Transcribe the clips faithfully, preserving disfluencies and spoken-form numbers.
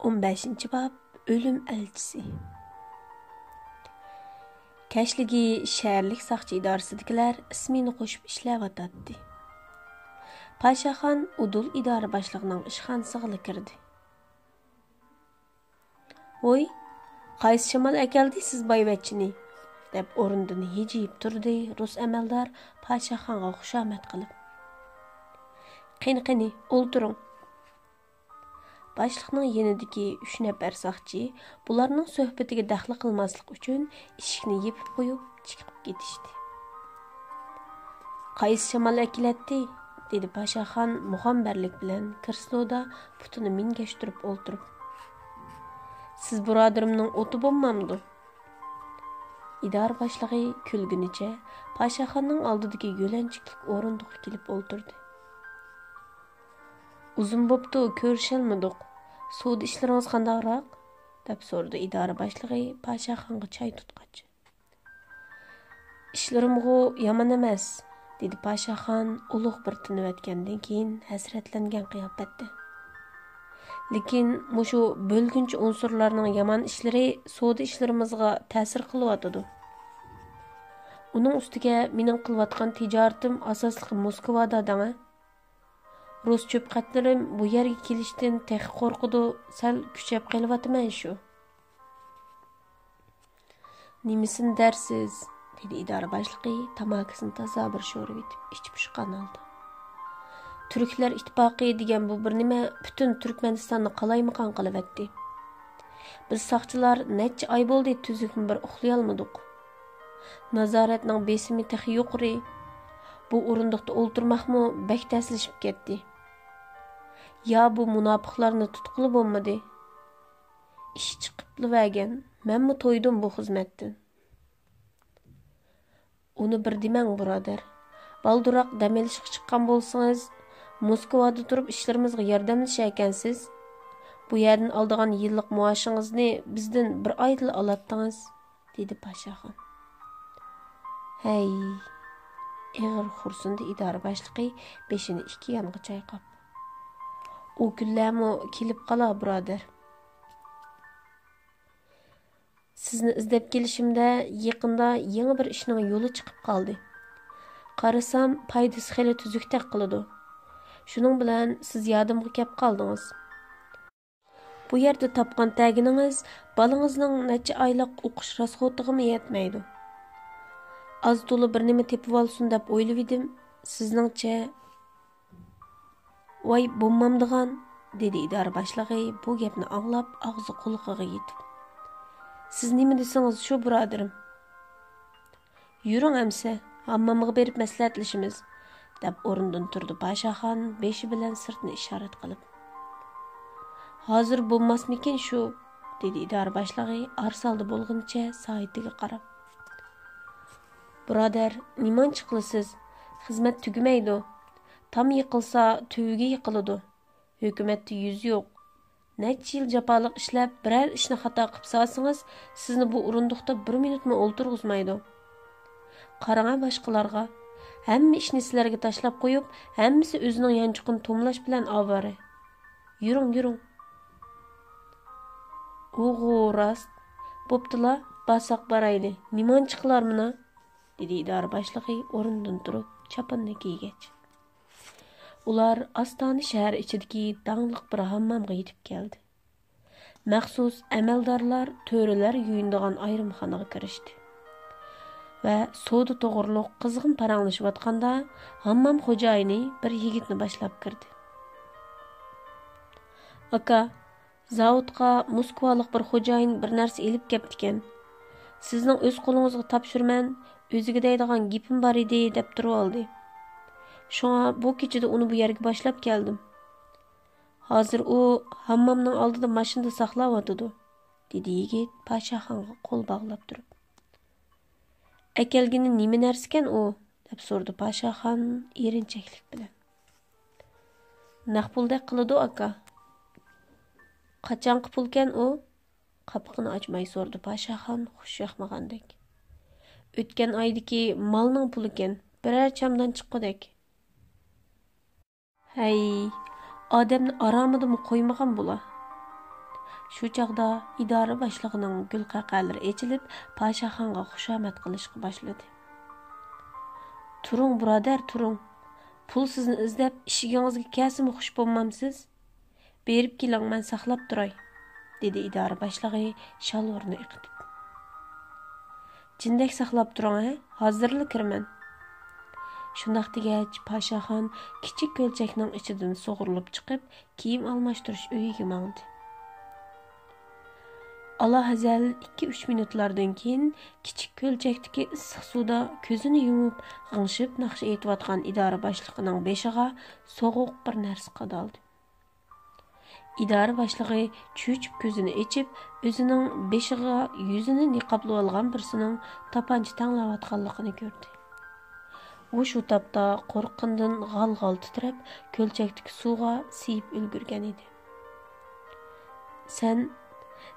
ئون بەشىنچى باب، ئۆلۈم ئەلچىسى. كەچلىكى شەھەرلىك ساقچى ئىدارىسىدىكىلەر ئىسمېنا قوشۇپ ئىشلەۋاتاتتى. پاشاخان ئۇدۇل ئىدارە باشلىقىنىڭ ئىشخانىسىغىلا كىردى. ۋوي، قايسى شامال ئەكەلدى سىز بايۋەچچىنى؟ دەپ ئورنىدىن ھىجىيىپ تۇردى رۇس ئەمەلدار پاشاخانغا خۇشامەت قىلىپ. قېنى، قېنى، ئولتۇرۇڭ. باشلىقنىڭ يېنىدىكى ئۈچ نەپەر ساقچى بۇلارنىڭ سۆھبىتىگە دەخلى قىلماسلىق ئۈچۈن ئىشىكنى يېپىپ قويۇپ چىقىپ كېتىشتى. قايسى شامال ئەكېلەتتى؟ دېدى پاشاخان مۇخەمبەرلىك بىلەن كىرسلودا پۇتىنى مىنگەشتۈرۈپ ئولتۇرۇپ. سىز بۇرادىرىمنىڭ ئوتى بولمامدۇ؟ ئىدارە باشلىقى كۈلگىنىچە پاشاخاننىڭ ئالدىدىكى يۆلەنچۈكلۈك ئورۇندۇققا كېلىپ ئولتۇردى. ئۇزۇن بوپتۇ، كۆرۈشەلمىدۇق. سودا ئىشلىرىڭىز قانداقراق؟ دەپ سورىدى ئىدارە باشلىقى پاشاخانغا چاي تۇتقاچ. ئىشلىرىمغۇ يامان ئەمەس، دېدى پاشاخان ئۇلۇغ بىر تىنىۋەتكەندىن كېيىن ھەسرەتلەنگەن قىياپەتتە. لېكىن مۇشۇ بۆلگۈنچى ئۇنسۇرلارنىڭ يامان ئىشلىرى سودا ئىشلىرىمىزغا تەسىر قىلىۋاتىدۇ. ئۇنىڭ ئۈستىگە مېنىڭ قىلىۋاتقان تىجارىتىم ئاساسلىقى موسكۋادا دەڭە. رۇس چۆپقەتلىرىم بۇ يەرگە كېلىشتىن تېخى قورقىدۇ، سەل كۈچەپ قېلىۋاتىمەن شۇ. نېمىسىنى دەرسىز؟ دېدى ئىدارە باشلىقى تاماكىسىنى تازا بىر شورىۋېتىپ، ئىچى پۇشقان ھالدا. تۈركلەر ئىتتىپاقى دېگەن بۇ بىر نېمە پۈتۈن تۈركمەنىستاننى قالايمىقان قىلىۋەتتى. بىز ساقچىلار نەچچە ئاي بولدى تۈزۈكمۇ بىر ئۇخلىيالمىدۇق. نازارەتنىڭ بېسىمى تېخى يۇقىرى. بۇ ئورۇندۇقتا ئولتۇرماقمۇ بەك تەسلىشىپ كەتتى. يا بۇ مۇناپىقلارنى تۇتقىلى بولمىدى. ئىش چىقىپلا بەرگەن، مەنمۇ تويدۇم بۇ خىزمەتتىن. ئۇنى بىر دېمەڭ، بۇرادەر. بالدۇراق دەم ئېلىشقا چىققان بولسىڭىز، موسكۋادا تۇرۇپ ئىشلىرىمىزغا ياردەملىشەركەنسىز. بۇ يەردىن ئالىدىغان يىللىق مائاشىڭىزنى بىزدىن بىر ئايدىلا ئالاتتىڭىز، دېدى پاشاخان. ھەي، ئېغىر خورسۇندى ئىدارە باشلىقى بېشىنى ئىككى يانغا چايقاپ. ئۇ كۈنلەرمۇ كېلىپ قالار، بۇرادەر. سىزنى ئىزدەپ كېلىشىمدە يېقىندا يېڭى بىر ئىشنىڭ يولى چىقىپ قالدى. قارىسام، پايدىسى خېلى تۈزۈكتەك قىلىدۇ. شۇنىڭ بىلەن سىز يادىمغا كەپ قالدىڭىز. بۇ يەردە تاپقان تەگىنىڭىز بالىڭىزنىڭ نەچچە ئايلىق ئوقۇش راسخوتىغىمۇ يەتمەيدۇ. ئاز تولا بىر نېمە تېپىۋالسۇن دەپ ئويلىۋىدىم. سىزنىڭچە؟ ۋاي، بولمامدىغان، دېدى ئىدارە باشلىقى بۇ گەپنى ئاڭلاپ ئاغزى قۇلىقىغا يېتىپ. سىز نېمە دېسىڭىز شۇ، بۇرادىرىم. يۈرۈڭ ئەمسە، ھاممامغا بېرىپ مەسلىھەتلىشىمىز، دەپ ئورنىدىن تۇردى پاشاخان بېشى بىلەن سىرتنى ئىشارەت قىلىپ. ھازىر بولماسمىكىن شۇ، دېدى ئىدارە باشلىقى ئارىسالدى بولغىنىچە سائىتىگە قاراپ. بۇرادەر، نېمانچە قىلىسىز؟ خىزمەت تۈگىمەيدۇ. تام يىقىلسا، تۈۋىگە يىقىلىدۇ. ھۆكۈمەتتە يۈز يوق. نەچچە يىل جاپالىق ئىشلەپ، بىرەر ئىشنى خاتا قىپ سالسىڭىز، سىزنى بۇ ئورۇندۇقتا بىر مىنۇتمۇ ئولتۇرغۇزمايدۇ. قاراڭە باشقىلارغا. ھەممە ئىشنى سىلەرگە تاشلاپ قويۇپ، ھەممىسى ئۆزىنىڭ يانچۇقىنى توملاش بىلەن ئاۋارە. يۈرۈڭ، يۈرۈڭ. ئۇغۇ راست. بوپتۇلا، بارساق بارايلى. نېمانچە قىلارمىنا؟ دېدى ئىدارە باشلىقى ئورنىدىن تۇرۇپ، چاپىنىنى كىيگەچ. ئۇلار ئاستانە شەھەر ئىچىدىكى داڭلىق بىر ھاممامغا يېتىپ كەلدى. مەخسۇس ئەمەلدارلار تۆرىلەر يۇيۇنىدىغان ئايرىم خانىغا كىرىشتى ۋە سودا توغرۇلۇق قىزغىن پاراڭلىشىۋاتقاندا، ھاممام خوجايىنى بىر يىگىتنى باشلاپ كىردى. ئاكا، زاۋۇتقا موسكۋالىق بىر خوجايىن بىر نەرسە ئېلىپ كەپتىكەن. سىزنىڭ ئۆز قولىڭىزغا تاپشۇرىمەن، ئۆزىگە دەيدىغان گېپىم بار ئىدى، دەپ تۇرۇۋالدى. شۇڭا بۇ كېچىدە ئۇنى بۇ يەرگە باشلاپ كەلدىم. ھازىر ئۇ ھاممامنىڭ ئالدىدا ماشىنىدا ساقلاۋاتىدۇ، دېدى يىگىت پاشاخانغا قول باغلاپ تۇرۇپ. ئەكەلگىنى نېمە نەرسىكەن ئۇ؟ دەپ سورىدى پاشاخان ئېرىنچەكلىك بىلەن. نەق پۇلدەك قىلىدۇ، ئاكا. قاچانقى پۇلكەن ئۇ؟ قاپىقىنى ئاچماي سورىدى پاشاخان خۇش ياقمىغاندەك. ئۆتكەن ئايدىكى مالنىڭ پۇلىكەن، بىرەر چامدان چىققۇدەك. ھەي، ئادەمنى ئارامىدىمۇ قويمىغان بۇلار. شۇ چاغدا ئىدارە باشلىقىنىڭ گۈل قەقەلىرى ئېچىلىپ، پاشاخانغا خۇشامەت قىلىشقا باشلىدى. «تۇرۇڭ، بۇرادەر، تۇرۇڭ. پۇل سىزنى ئىزدەپ ئىشىكىڭىزگە كەلسىمۇ خۇش بولمامسىز؟ بېرىپ كېلىڭ، مەن ساقلاپ تۇراي»، دېدى ئىدارە باشلىقى شالۋىرىنى ئېقىتىپ. «جىندەك ساقلاپ تۇرۇڭ ھە، ھازىرلا كىرىمەن.» شۇنداق دېگەچ، پاشاخان كىچىك كۆلچەكنىڭ ئىچىدىن سۇغۇرۇلۇپ چىقىپ، كىيىم ئالماشتۇرۇش ئۆيىگە ماڭدى. ئالاھەزەل ئىككى-ئۈچ مىنۇتلاردىن كېيىن، كىچىك كۆلچەكتىكى ئىسسىق سۇدا كۆزىنى يۇمۇپ، غىڭشىپ ناخشا ئېيتىۋاتقان ئىدارە باشلىقىنىڭ بېشىغا سوغۇق بىر نەرسە قادالدى. ئىدارە باشلىقى چۆچۈپ كۆزىنى ئېچىپ، ئۆزىنىڭ بېشىغا يۈزىنى نىقابلىۋالغان بىرسىنىڭ تاپانچا تەڭلەۋاتقانلىقىنى كۆردى. ئۇ شۇ تاپتا قورققىنىدىن غال-غال تىترەپ، كۆلچەكتىكى سۇغا سىيىپ ئۈلگۈرگەن ئىدى. «سەن،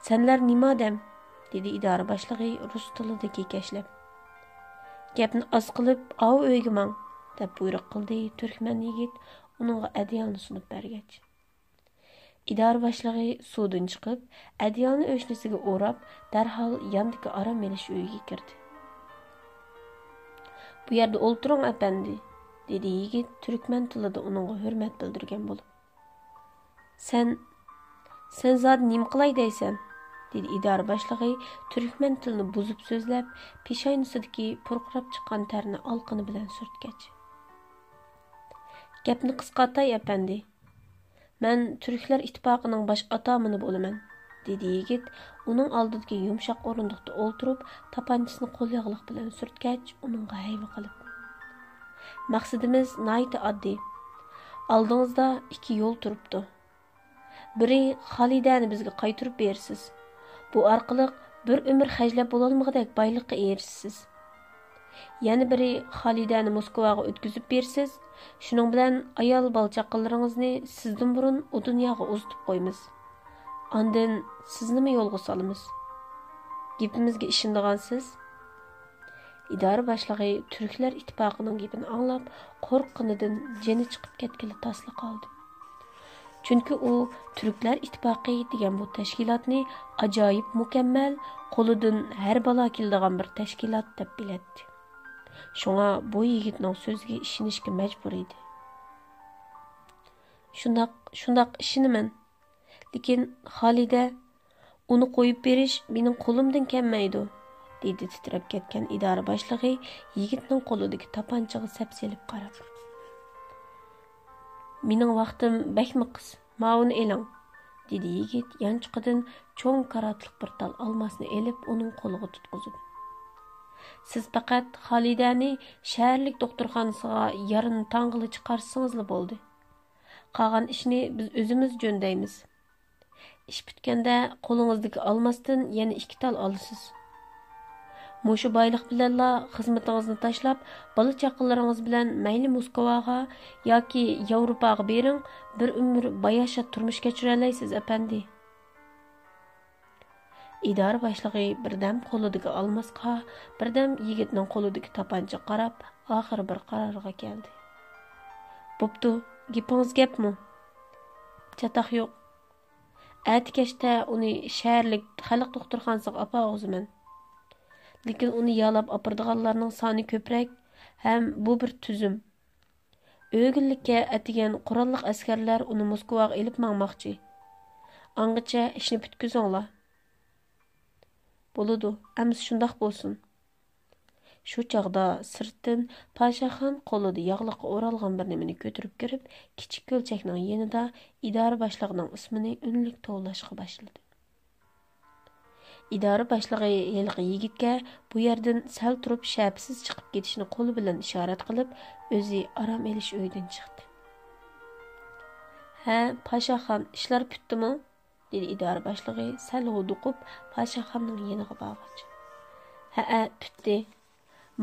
سەنلەر نېمە ئادەم؟» دېدى ئىدارە باشلىقى رۇس تىلىدا كېكەچلەپ. «گەپنى ئاز قىلىپ، ئاۋۇ ئۆيگە ماڭ!» دەپ بۇيرۇق قىلدى تۈركمەن يىگىت ئۇنىڭغا ئەدىيالنى سۇنۇپ بەرگەچ. ئىدارە باشلىقى سۇدىن چىقىپ، ئەدىيالنى ئۆشنىسىگە ئوراپ، دەرھال ياندىكى ئارام ئېلىش ئۆيىگە كىردى. «بۇ يەردە ئولتۇرۇڭ، ئەپەندى!» دېدى يىگىت تۈركمەن تىلىدا ئۇنىڭغا ھۆرمەت بىلدۈرگەن بولۇپ. «سەن، سەن زادى نېمە قىلاي دەيسەن؟» دېدى ئىدارە باشلىقى تۈركمەن تىلىنى بۇزۇپ سۆزلەپ، پېشانىسىدىكى پۇرقىراپ چىققان تەرنى ئالىقىنى بىلەن سۈرتكەچ. «گەپنى قىسقارتاي، ئەپەندى. مەن تۈركلەر ئىتتىپاقىنىڭ باش ئاتامىنى بولىمەن»، دېدى يىگىت ئۇنىڭ ئالدىدىكى يۇمشاق ئورۇندۇقتا ئولتۇرۇپ، تاپانچىسىنى قولياغلىق بىلەن سۈرتكەچ، ئۇنىڭغا ھەيۋە قىلىپ: «مەقسىتىمىز ناھايىتى ئاددىي. ئالدىڭىزدا ئىككى يول تۇرۇپتۇ. بىرى خالىدەنى بىزگە قايتۇرۇپ بېرىسىز. بۇ ئارقىلىق بىر ئۆمۈر خەجلەپ بولالمىغۇدەك بايلىققا ئېرىشىسىز. يەنە بىرى خالىدەنى موسكۋاغا ئۆتكۈزۈپ بېرىسىز. شۇنىڭ بىلەن ئايال بالا-چاقىلىرىڭىزنى سىزدىن بۇرۇن ئۇ دۇنياغا ئۇزىتىپ قويىمىز. ئاندىن سىزنىمۇ يولغا سالىمىز. گېپىمىزگە ئىشىنىدىغانسىز؟» ئىدارە باشلىقى تۈركلەر ئىتتىپاقىنىڭ گېپىنى ئاڭلاپ، قورققىنىدىن جېنى چىقىپ كەتكىلى تاسلا قالدى. چۈنكى ئۇ تۈركلەر ئىتتىپاقى دېگەن بۇ تەشكىلاتنى ئاجايىپ مۇكەممەل، قولىدىن ھەر بالا كېلىدىغان بىر تەشكىلات دەپ بىلەتتى. شۇڭا بۇ يىگىتنىڭ سۆزىگە ئىشىنىشكە مەجبۇر ئىدى. «شۇنداق، شۇنداق، ئىشىنىمەن. لېكىن، خالىدە، ئۇنى قويۇپ بېرىش مېنىڭ قولۇمدىن كەلمەيدۇ»، دېدى تىترەپ كەتكەن ئىدارە باشلىقى يىگىتنىڭ قولىدىكى تاپانچىغا سەپسېلىپ قاراپ. «مېنىڭ ۋاقتىم بەكمۇ قىس، ماۋۇنى ئېلىڭ»، دېدى يىگىت يانچۇقىدىن چوڭ كاراتلىق بىر تال ئالماسنى ئېلىپ، ئۇنىڭ قولىغا تۇتقۇزۇپ. «سىز پەقەت خالىدەنى شەھەرلىك دوختۇرخانىسىغا يارىنى تاڭغىلى چىقارسىڭىزلا بولدى. قالغان ئىشنى بىز ئۆزىمىز جۆندەيمىز. ئىش پۈتكەندە قولىڭىزدىكى ئالماستىن يەنە ئىككى تال ئالىسىز. مۇشۇ بايلىق بىلەنلا خىزمىتىڭىزنى تاشلاپ، بالا-چاقىلىرىڭىز بىلەن مەيلى موسكۋاغا ياكى ياۋروپاغا بېرىڭ، بىر ئۆمۈر باياشات تۇرمۇش كەچۈرەلەيسىز، ئەپەندى.» ئىدارە باشلىقى بىردەم قولىدىكى ئالماسقا، بىردەم يىگىتنىڭ قولىدىكى تاپانچىغا قاراپ، ئاخىرى بىر قارارغا كەلدى. «بوپتۇ، گېپىڭىز گەپمۇ؟ چاتاق يوق. ئەتە كەچتە ئۇنى شەھەرلىك خەلق دوختۇرخانىسىغا ئاپارغۇزىمەن. لېكىن ئۇنى يالاپ ئاپىرىدىغانلارنىڭ سانى كۆپرەك ھەم بۇ بىر تۈزۈم. ئۆگۈنلۈككە ئەتىگەن قوراللىق ئەسكەرلەر ئۇنى موسكۋاغا ئېلىپ ماڭماقچى. ئاڭغىچە ئىشنى پۈتكۈزۈڭلار.» «بولىدۇ، ئەمىسە شۇنداق بولسۇن.» شۇ چاغدا سىرتتىن پاشاخان قولىدا ياغلىققا ئورالغان بىر نېمىنى كۆتۈرۈپ كىرىپ، كىچىك كۆلچەكنىڭ يېنىدا ئىدارە باشلىقىنىڭ ئىسمىنى ئۈنلۈك توۋلاشقا باشلىدى. ئىدارە باشلىقى ھېلىقى يىگىتكە بۇ يەردىن سەل تۇرۇپ شەپىسىز چىقىپ كېتىشنى قولى بىلەن ئىشارەت قىلىپ، ئۆزى ئارام ئېلىش ئۆيىدىن چىقتى. «ھە، پاشاخان، ئىشلار پۈتتىمۇ؟» دېدى ئىدارە باشلىقى سەل ھودۇقۇپ پاشاخاننىڭ يېنىغا بارغاچ. «ھەئە، پۈتتى.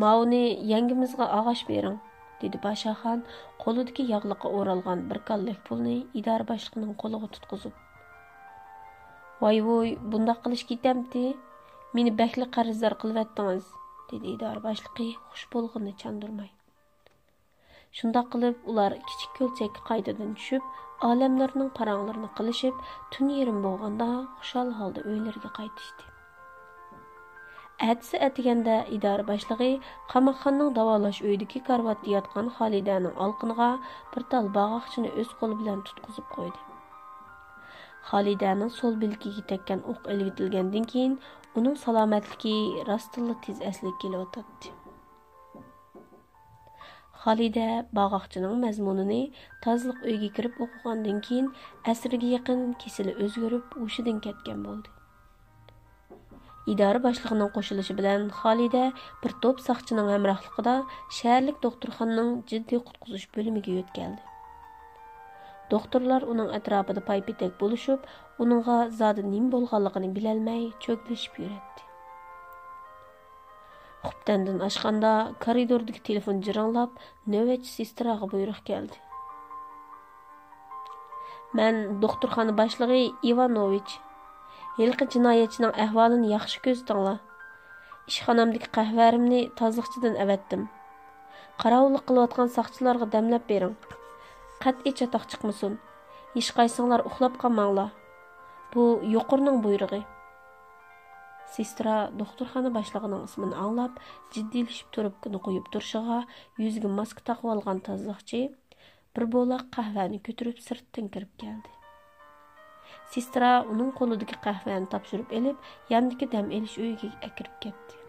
ماۋۇنى يەڭگىمىزغا ئاغاش بېرىڭ»، دېدى پاشاخان قولىدىكى ياغلىققا ئورالغان بىر كاللەك پۇلنى ئىدارە باشلىقىنىڭ قولىغا تۇتقۇزۇپ. «ۋاي-ۋۇي، بۇنداق قىلىش كېتەمتى؟ مېنى بەكلا قەرزدار قىلىۋەتتىڭىز»، دېدى ئىدارە باشلىقى خۇش بولغىنىنى چاندۇرماي. شۇنداق قىلىپ، ئۇلار كىچىك كۆلچەككە قايتىدىن چۈشۈپ، ئالەملىرىنىڭ پاراڭلىرىنى قىلىشىپ، تۈن يېرىم بولغاندا خۇشال ھالدا ئۆيلىرىگە قايتىشتى. ئەتىسى ئەتىگەندە ئىدارە باشلىقى قاماقخانىنىڭ داۋالاش ئۆيىدىكى كارىۋاتتا ياتقان خالىدەنىڭ ئالىقىنىغا بىر تال باغاقچىنى ئۆز قولى بىلەن تۇتقۇزۇپ قويدى. خالىدەنىڭ سول بىلىكىگە تەگكەن ئوق ئېلىۋېتىلگەندىن كېيىن، ئۇنىڭ سالامەتلىكى راستتىنلا تېز ئەسلىگە كېلىۋاتاتتى. خالىدە باغاقچىنىڭ مەزمۇنىنى تازىلىق ئۆيگە كىرىپ ئوقۇغاندىن كېيىن، ئەسىرگە يېقىن كېسىلى ئۆزگىرىپ، ھوشىدىن كەتكەن بولدى. ئىدارە باشلىقىنىڭ قوشۇلۇشى بىلەن خالىدە بىر توپ ساقچىنىڭ ھەمراھلىقىدا شەھەرلىك دوختۇرخانىنىڭ جىددىي قۇتقۇزۇش بۆلۈمىگە يۆتكەلدى. دوختۇرلار ئۇنىڭ ئەتراپىدا پايپېتەك بولۇشۇپ، ئۇنىڭغا زادى نېمە بولغانلىقىنى بىلەلمەي چۆگىلىشىپ يۈرەتتى. خۇپتەندىن ئاشقاندا، كارىدوردىكى تېلېفون جىرىڭلاپ، نۆۋەتچى سېستراغا بۇيرۇق كەلدى. مەن دوختۇرخانا باشلىقى ئىۋانوۋىچ. ھېلىقى جىنايەتچىنىڭ ئەھۋالىنى ياخشى كۆزىتىڭلار. ئىشخانامدىكى قەھۋەرىمنى تازىلىقچىدىن ئەۋەتتىم. قاراۋۇللۇق قىلىۋاتقان ساقچىلارغا دەملەپ بېرىڭ. قەتئىي چاتاق چىقمىسۇن. ھېچقايسىڭلار ئۇخلاپ قالماڭلار. بۇ يۇقىرىنىڭ بۇيرۇقى. سېسترا دوختۇرخانا باشلىقىنىڭ ئىسمىنى ئاڭلاپ، جىددىيلىشىپ تۇرۇپكىنى قويۇپ تۇرۇشىغا، يۈزىگە ماسكا تاقىۋالغان تازىلىقچى بىر بولاق قەھۋەنى كۆتۈرۈپ سىرتتىن كىرىپ كەلدى. سېسترا ئۇنىڭ قولىدىكى قەھۋەنى تاپشۇرۇپ ئېلىپ، ياندىكى دەم ئېلىش ئۆيىگە ئەكىرىپ كەتتى.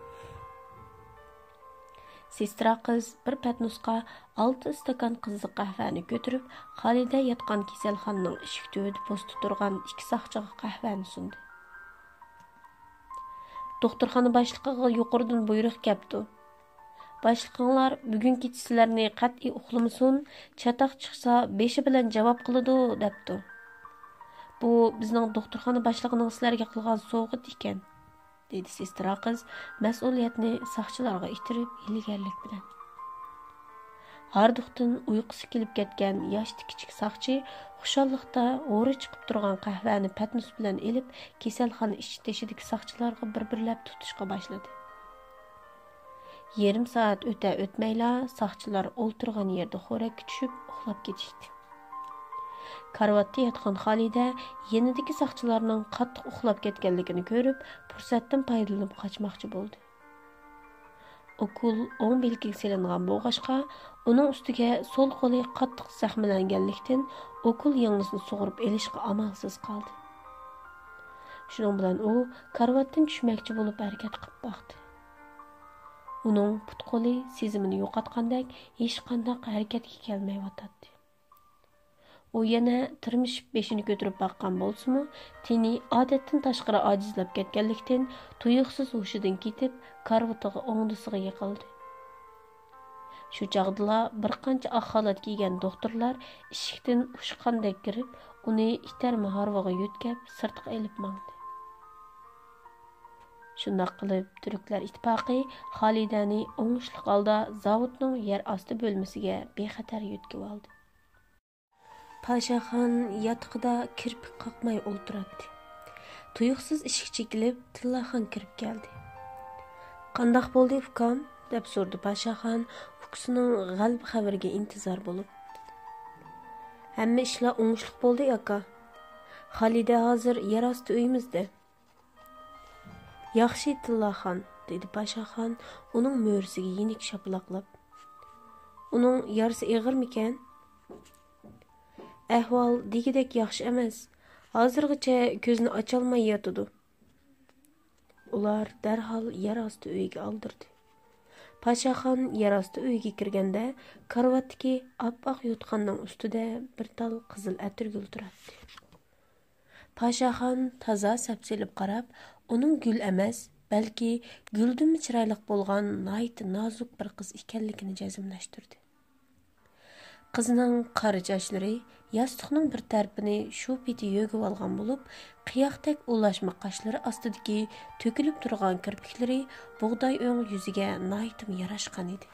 سېسترا قىز بىر پەتنۇسقا ئالتە ئىستاكان قىزىق قەھۋەنى كۆتۈرۈپ، خالىدە ياتقان كېسەلخانىنىڭ ئىشىك تۈۋىدە پوستتا تۇرغان ئىككى ساقچىغا قەھۋەنى سۇندى. دوختۇرخانا باشلىقىغا يۇقىرىدىن بۇيرۇق كەپتۇ. باشلىقىڭلار بۈگۈن كېچە سىلەرنى قەتئىي ئۇخلىمىسۇن، چاتاق چىقسا بېشى بىلەن جاۋاب قىلىدۇ، دەپتۇ. بۇ بىزنىڭ دوختۇرخانا باشلىقىنىڭ سىلەرگە قىلغان سوۋغىتى ئىكەن، دېدى سېسترا قىز مەسئۇلىيەتنى ساقچىلارغا ئىتتىرىپ ھىيلىگەرلىك بىلەن. ھاردۇقتىن ئۇيقۇسى كېلىپ كەتكەن ياشتى كىچىك ساقچى خۇشاللىقتا ھورا چىقىپ تۇرغان قەھۋەنى پەتنۇس بىلەن ئېلىپ، كېسەلخانا ئىچ تېشىدىكى ساقچىلارغا بىر-بىرلەپ تۇتۇشقا باشلىدى. يېرىم سائەت ئۆتە-ئۆتمەيلا ساقچىلار ئولتۇرغان يەردە خورەككە چۈشۈپ ئۇخلاپ كېتىشتى. كارىۋاتتا ياتقان خالىدە يېنىدىكى ساقچىلارنىڭ قاتتىق ئۇخلاپ كەتكەنلىكىنى كۆرۈپ، پۇرسەتتىن پايدىلىنىپ قاچماقچى بولدى. ئوكۇل ئوڭ بىلىكىگە سېلىنغان بولغاچقا، ئۇنىڭ ئۈستىگە سول قولى قاتتىق زەخىملەنگەنلىكتىن، ئوكۇل يىڭنىسىنى سۇغۇرۇپ ئېلىشقا ئامالسىز قالدى. شۇنىڭ بىلەن ئۇ كارىۋاتتىن چۈشمەكچى بولۇپ ھەرىكەت قىلىپ باقتى. ئۇنىڭ پۇت-قولى سېزىمىنى يوقاتقاندەك ھېچقانداق ھەرىكەتكە كەلمەيۋاتاتتى. ئۇ يەنە تىرمىشىپ بېشىنى كۆتۈرۈپ باققان بولسىمۇ، تېنى ئادەتتىن تاشقىرى ئاجىزلاپ كەتكەنلىكتىن، تۇيۇقسىز ھوشىدىن كېتىپ، كارىۋىتىغا ئوڭدىسىغا يىقىلدى. شۇ چاغدىلا بىر قانچە ئاق خالات كىيگەن دوختۇرلار ئىشىكتىن ئۇچقاندەك كىرىپ، ئۇنى ئىتەرمە ھارۋىغا يۆتكەپ، سىرتقا ئېلىپ ماڭدى. شۇنداق قىلىپ، تۈركلەر ئىتتىپاقى خالىدەنى ئوڭۇشلۇق ھالدا زاۋۇتنىڭ يەر ئاستى بۆلمىسىگە بىخەتەر يۆتكىۋالدى. پاشاخان ياتىقىدا كىرپىك قاقماي ئولتۇراتتى. تۇيۇقسىز ئىشىك چېكىلىپ، تىللاخان كىرىپ كەلدى. «قانداق بولدى، ئۇكام؟» دەپ سورىدى پاشاخان ئۇكىسىنىڭ غەلىبە خەۋىرىگە ئىنتىزار بولۇپ. «ھەممە ئىشلار ئوڭۇشلۇق بولدى، ئاكا. خالىدە ھازىر يەر ئاستى ئۆيىمىزدە.» «ياخشى، تىللاخان»، دېدى پاشاخان ئۇنىڭ مۈرىسىگە يېنىك شاپىلاقلاپ. «ئۇنىڭ يارىسى ئېغىرمىكەن؟» «ئەھۋال دېگۈدەك ياخشى ئەمەس. ھازىرغىچە كۆزىنى ئاچالماي ياتىدۇ.» ئۇلار دەرھال يەر ئاستى ئۆيىگە ئالدىردى. پاشاخان يەر ئاستى ئۆيىگە كىرگەندە، كارىۋاتتىكى ئاپئاق يوتقاننىڭ ئۈستىدە بىر تال قىزىل ئەتىرگۈل تۇراتتى. پاشاخان تازا سەپسېلىپ قاراپ، ئۇنىڭ گۈل ئەمەس، بەلكى گۈلدىنمۇ چىرايلىق بولغان ناھايىتى نازۇك بىر قىز ئىكەنلىكىنى جەزملەشتۈردى. قىزنىڭ قارا چاچلىرى ياستۇقنىڭ بىر تەرىپىنى شۇ پېتى يۆگىۋالغان بولۇپ، قىياقتەك ئۇلاشما قاشلىرى ئاستىدىكى تۆكۈلۈپ تۇرغان كىرپىكلىرى بۇغداي ئۆڭ يۈزىگە ناھايىتىمۇ ياراشقان ئىدى.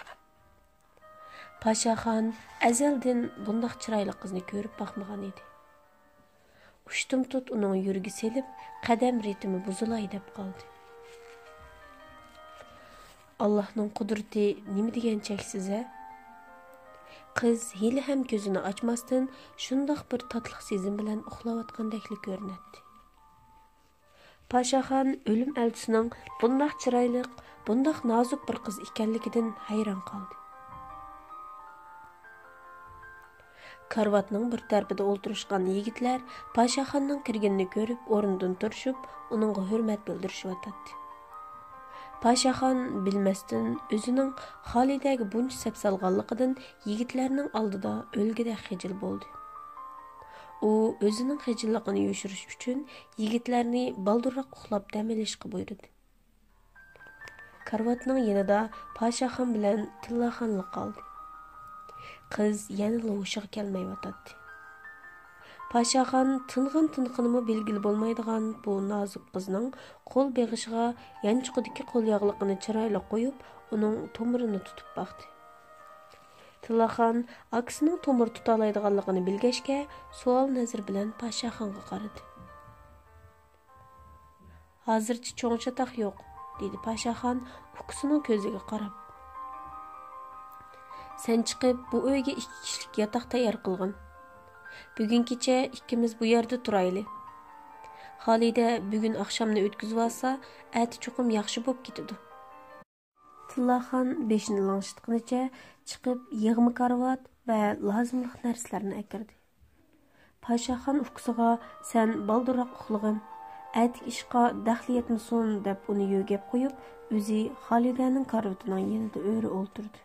پاشاخان ئەزەلدىن بۇنداق چىرايلىق قىزنى كۆرۈپ باقمىغان ئىدى. ئۇشتۇمتۇت ئۇنىڭ يۈرىكى سېلىپ، قەدەم رىتىمى بۇزۇلاي دەپ قالدى. «ئاللاھنىڭ قۇدرىتى نېمە دېگەن چەكسىز-ھە؟» قىز ھېلىھەم كۆزىنى ئاچماستىن، شۇنداق بىر تاتلىق سېزىم بىلەن ئۇخلاۋاتقاندەكلا كۆرۈنەتتى. پاشاخان ئۆلۈم ئەلچىسىنىڭ بۇنداق چىرايلىق، بۇنداق نازۇك بىر قىز ئىكەنلىكىدىن ھەيران قالدى. كارىۋاتنىڭ بىر تەرىپىدە ئولتۇرۇشقان يىگىتلەر پاشاخاننىڭ كىرگىنىنى كۆرۈپ، ئورنىدىن تۇرۇشۇپ، ئۇنىڭغا ھۆرمەت بىلدۈرۈشۈۋاتاتتى. پاشاخان بىلمەستىن ئۆزىنىڭ خالىدەگە بۇنچە سەپسالغانلىقىدىن يىگىتلەرنىڭ ئالدىدا ئۆلگۈدەك خىجىل بولدى. ئۇ ئۆزىنىڭ خىجىللىقىنى يوشۇرۇش ئۈچۈن يىگىتلەرنى بالدۇرراق ئۇخلاپ دەم ئېلىشقا بۇيرۇدى. كارىۋاتنىڭ يېنىدا پاشاخان بىلەن تىللاخانلا قالدى. قىز يەنىلا ھوشىغا كەلمەيۋاتاتتى. پاشاخان تىنغان-تىنىقىنىمۇ بىلگىلى بولمايدىغان بۇ نازۇك قىزنىڭ قول بېغىشىغا يانچۇقىدىكى قول ياغلىقىنى چىرايلىق قويۇپ، ئۇنىڭ تومۇرىنى تۇتۇپ باقتى. تىللاخان ئاكىسىنىڭ تومۇر تۇتالايدىغانلىقىنى بىلگەچكە، سوئال نەزىرى بىلەن پاشاخانغا قارىدى. «ھازىرچە چوڭ چاتاق يوق»، دېدى پاشاخان ئۇكىسىنىڭ كۆزىگە قاراپ. «سەن چىقىپ، بۇ ئۆيگە ئىككى كىشىلىك ياتاق تەييار قىلغىن. بۈگۈن كېچە ئىككىمىز بۇ يەردە تۇرايلى. خالىدە بۈگۈن ئاخشامنى ئۆتكۈزۈۋالسا، ئەتە چوقۇم ياخشى بوپ كېتىدۇ.» تىللاخان بېشىنى لىڭشىتقىنىچە چىقىپ، يىغما كارىۋات ۋە لازىملىق نەرسىلەرنى ئەكىردى. پاشاخان ئۇكىسىغا: «سەن بالدۇرراق ئۇخلىغىن، ئەتىكى ئىشقا دەخلى يەتمىسۇن» دەپ، ئۇنى يۆگەپ قويۇپ، ئۆزى خالىدەنىڭ كارىۋىتىنىڭ يېنىدا ئۆرە ئولتۇردى.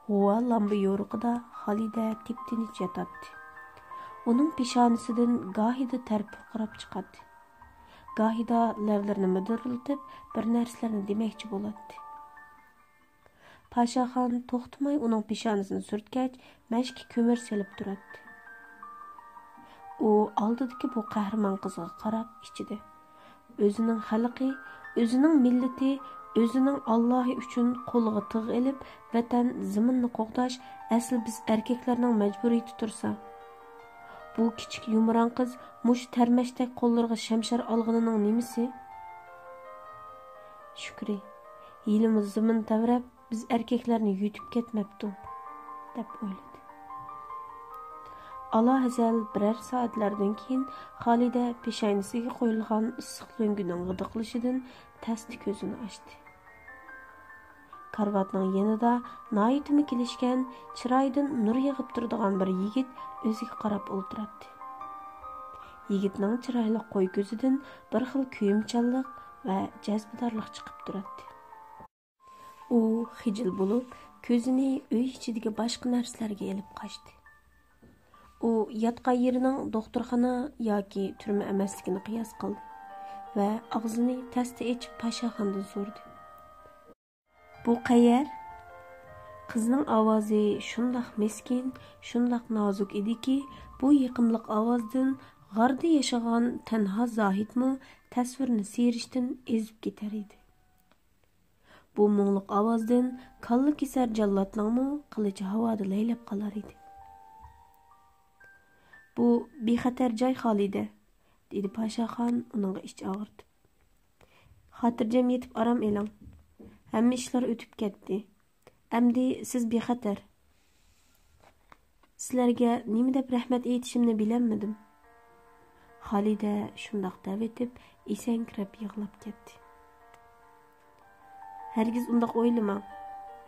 غۇۋا لامبا يورۇقىدا خالىدە تىپتىنچ ياتاتتى. ئۇنىڭ پېشانىسىدىن گاھىدا تەر پۇرقىراپ چىقاتتى. گاھىدا لەۋلىرىنى مىدىرلىتىپ، بىر نەرسىلەرنى دېمەكچى بولاتتى. پاشاخان توختىماي ئۇنىڭ پېشانىسىنى سۈرتكەچ، مەشكە كۆمۈر سېلىپ تۇراتتى. ئۇ ئالدىدىكى بۇ قەھرىمان قىزغا قاراپ ئىچىدە: «ئۆزىنىڭ خەلقى، ئۆزىنىڭ مىللىتى، ئۆزىنىڭ ئاللاھى ئۈچۈن قولىغا تىغ ئېلىپ، ۋەتەن، زېمىننى قوغداش ئەسلى بىز ئەركەكلەرنىڭ مەجبۇرىيىتى تۇرسا، بۇ كىچىك يۇمران قىز مۇشۇ تەرمەچتەك قوللىرىغا شەمشەر ئالغىنىنىڭ نېمىسى؟ شۈكرى، ھېلىمۇ زېمىن تەۋرەپ، بىز ئەركەكلەرنى يۇتۇپ كەتمەپتۇ» دەپ ئويلىدى. ئالاھەزەل بىرەر سائەتلەردىن كېيىن خالىدە پېشانىسىگە قويۇلغان ئىسسىق لۆڭگىنىڭ غىدىقلىشىدىن تەستە كۆزىنى ئاچتى. كارىۋاتنىڭ يېنىدا ناھايىتىمۇ كېلىشكەن، چىرايىدىن نۇر يېغىپ تۇرىدىغان بىر يىگىت ئۆزىگە قاراپ ئولتۇراتتى. يىگىتنىڭ چىرايلىق قوي كۆزىدىن بىر خىل كۆيۈمچانلىق ۋە جەزبىدارلىق چىقىپ تۇراتتى. ئۇ خىجىل بولۇپ، كۆزىنى ئۆي ئىچىدىكى باشقا نەرسىلەرگە ئېلىپ قاچتى. ئۇ ياتقان يېرىنىڭ دوختۇرخانا ياكى تۈرمە ئەمەسلىكىنى قىياس قىلدى ۋە ئاغزىنى تەستە ئېچىپ پاشاخاندىن سورىدى: «بۇ قەيەر؟» قىزنىڭ ئاۋازى شۇنداق مىسكىن، شۇنداق نازۇك ئىدىكى، بۇ يېقىملىق ئاۋازدىن غاردا ياشىغان تەنھا زاھىتمۇ تەسۋىرنى سىيرىشتىن ئېزىپ كېتەر ئىدى. بۇ مۇڭلۇق ئاۋازدىن كاللا كېسەر جاللاتنىڭمۇ قىلىچى ھاۋادا لەيلەپ قالار ئىدى. «بۇ بىخەتەر جاي، خالىدە»، دېدى پاشاخان ئۇنىڭغا ئىچ ئاغرىتىپ. «خاتىرجەم يېتىپ ئارام ئېلىڭ. ھەممە ئىشلار ئۆتۈپ كەتتى. ئەمدى سىز بىخەتەر. سىلەرگە نېمە دەپ رەھمەت ئېيتىشىمنى بىلەلمىدىم.» خالىدە شۇنداق دەۋېتىپ، ئېسەڭگىرەپ يىغلاپ كەتتى. «ھەرگىز ئۇنداق ئويلىماڭ»،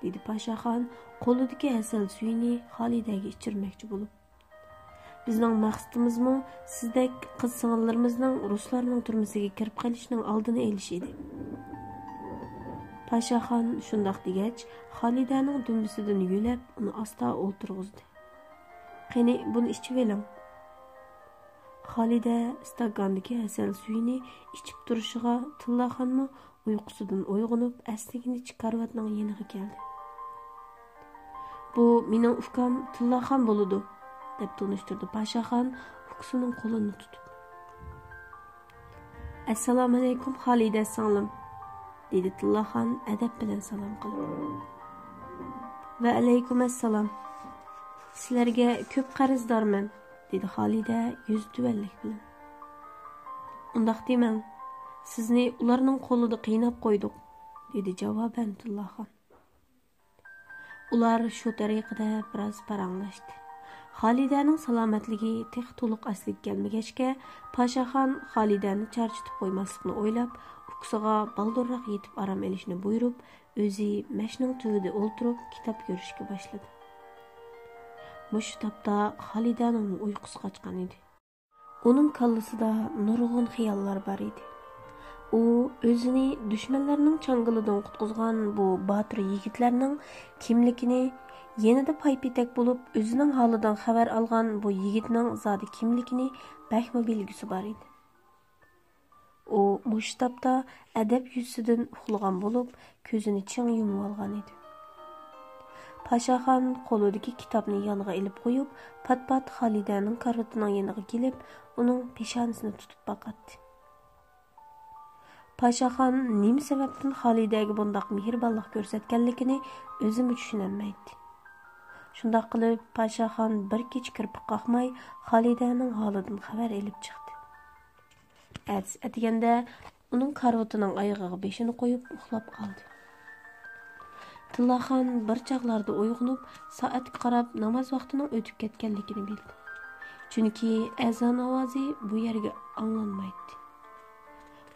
دېدى پاشاخان قولىدىكى ھەسەل سۈيىنى خالىدەگە ئىچۈرمەكچى بولۇپ. «بىزنىڭ مەقسىتىمىزمۇ سىزدەك قىز سىڭىللىرىمىزنىڭ رۇسلارنىڭ تۈرمىسىگە كىرىپ قېلىشىنىڭ ئالدىنى ئېلىش ئىدى.» پاشاخان شۇنداق دېگەچ، خالىدەنىڭ دۈمبىسىدىن يۆلەپ، ئۇنى ئاستا ئولتۇرغۇزدى. «قېنى، بۇنى ئىچىۋېلىڭ.» خالىدە ئىستاكاندىكى ھەسەل سۈيىنى ئىچىپ تۇرۇشىغا، تىللاخانمۇ ئۇيقۇسىدىن ئويغىنىپ، ئەسلىگىنىچە كارىۋاتنىڭ يېنىغا كەلدى. «بۇ مېنىڭ ئۇكام تىللاخان بولىدۇ»، دەپ تونۇشتۇردى پاشاخان ئۇكىسىنىڭ قولىنى تۇتۇپ. «ئەسسالامۇئەلەيكۇم، خالىدە سىڭلىم»، دېدى تىللاخان ئەدەپ بىلەن سالام قىلىپ. «ۋەئەلەيكۇم ئەسسالام. سىلەرگە كۆپ قەرزدارمەن»، دېدى خالىدە يۈزى تۆۋەنلىك بىلەن. «ئۇنداق دېمەڭ، سىزنى ئۇلارنىڭ قولىدا قىيناپ قويدۇق»، دېدى جاۋابەن تىللاخان. ئۇلار شۇ تەرىقىدە بىراز پاراڭلاشتى. خالىدەنىڭ سالامەتلىكى تېخى تولۇق ئەسلىگە كەلمىگەچكە، پاشاخان خالىدەنى چارچىتىپ قويماسلىقنى ئويلاپ، ئۇكىسىغا بالدۇرراق يېتىپ ئارام ئېلىشنى بۇيرۇپ، ئۆزى مەشنىڭ تۈۋىدە ئولتۇرۇپ كىتاب كۆرۈشكە باشلىدى. مۇشۇ تاپتا خالىدەنىڭ ئۇيقۇسى قاچقان ئىدى. ئۇنىڭ كاللىسىدا نۇرغۇن خىياللار بار ئىدى. ئۇ ئۆزىنى دۈشمەنلەرنىڭ چاڭگىلىدىن قۇتقۇزغان بۇ باتۇر يىگىتلەرنىڭ كىملىكىنى، يېنىدا پايپېتەك بولۇپ ئۆزىنىڭ ھالىدىن خەۋەر ئالغان بۇ يىگىتنىڭ زادى كىملىكىنى بەكمۇ بىلگۈسى بار ئىدى. ئۇ مۇشۇ تاپتا ئەدەپ يۈزىسىدىن ئۇخلىغان بولۇپ، كۆزىنى چىڭ يۇمۇۋالغان ئىدى. پاشاخان قولىدىكى كىتابنى يانغا ئېلىپ قويۇپ، پات-پات خالىدەنىڭ كارىۋىتىنىڭ يېنىغا كېلىپ، ئۇنىڭ پېشانىسىنى تۇتۇپ باقاتتى. پاشاخان نېمە سەۋەبتىن خالىدەگە بۇنداق مېھرىبانلىق كۆرسەتكەنلىكىنى ئۆزىمۇ چۈشىنەلمەيتتى. شۇنداق قىلىپ، پاشاخان بىر كېچە كىرپىك قاقماي خالىدەنىڭ ھالىدىن خەۋەر ئېلىپ چىقتى. ئەتىسى ئەتىگەندە ئۇنىڭ كارىۋىتىنىڭ ئايىغىغا بېشىنى قويۇپ ئۇخلاپ قالدى. تىللاخان بىر چاغلاردا ئويغىنىپ، سائەتكە قاراپ ناماز ۋاقتىنىڭ ئۆتۈپ كەتكەنلىكىنى بىلدى. چۈنكى ئەزان ئاۋازى بۇ يەرگە ئاڭلانمايتتى.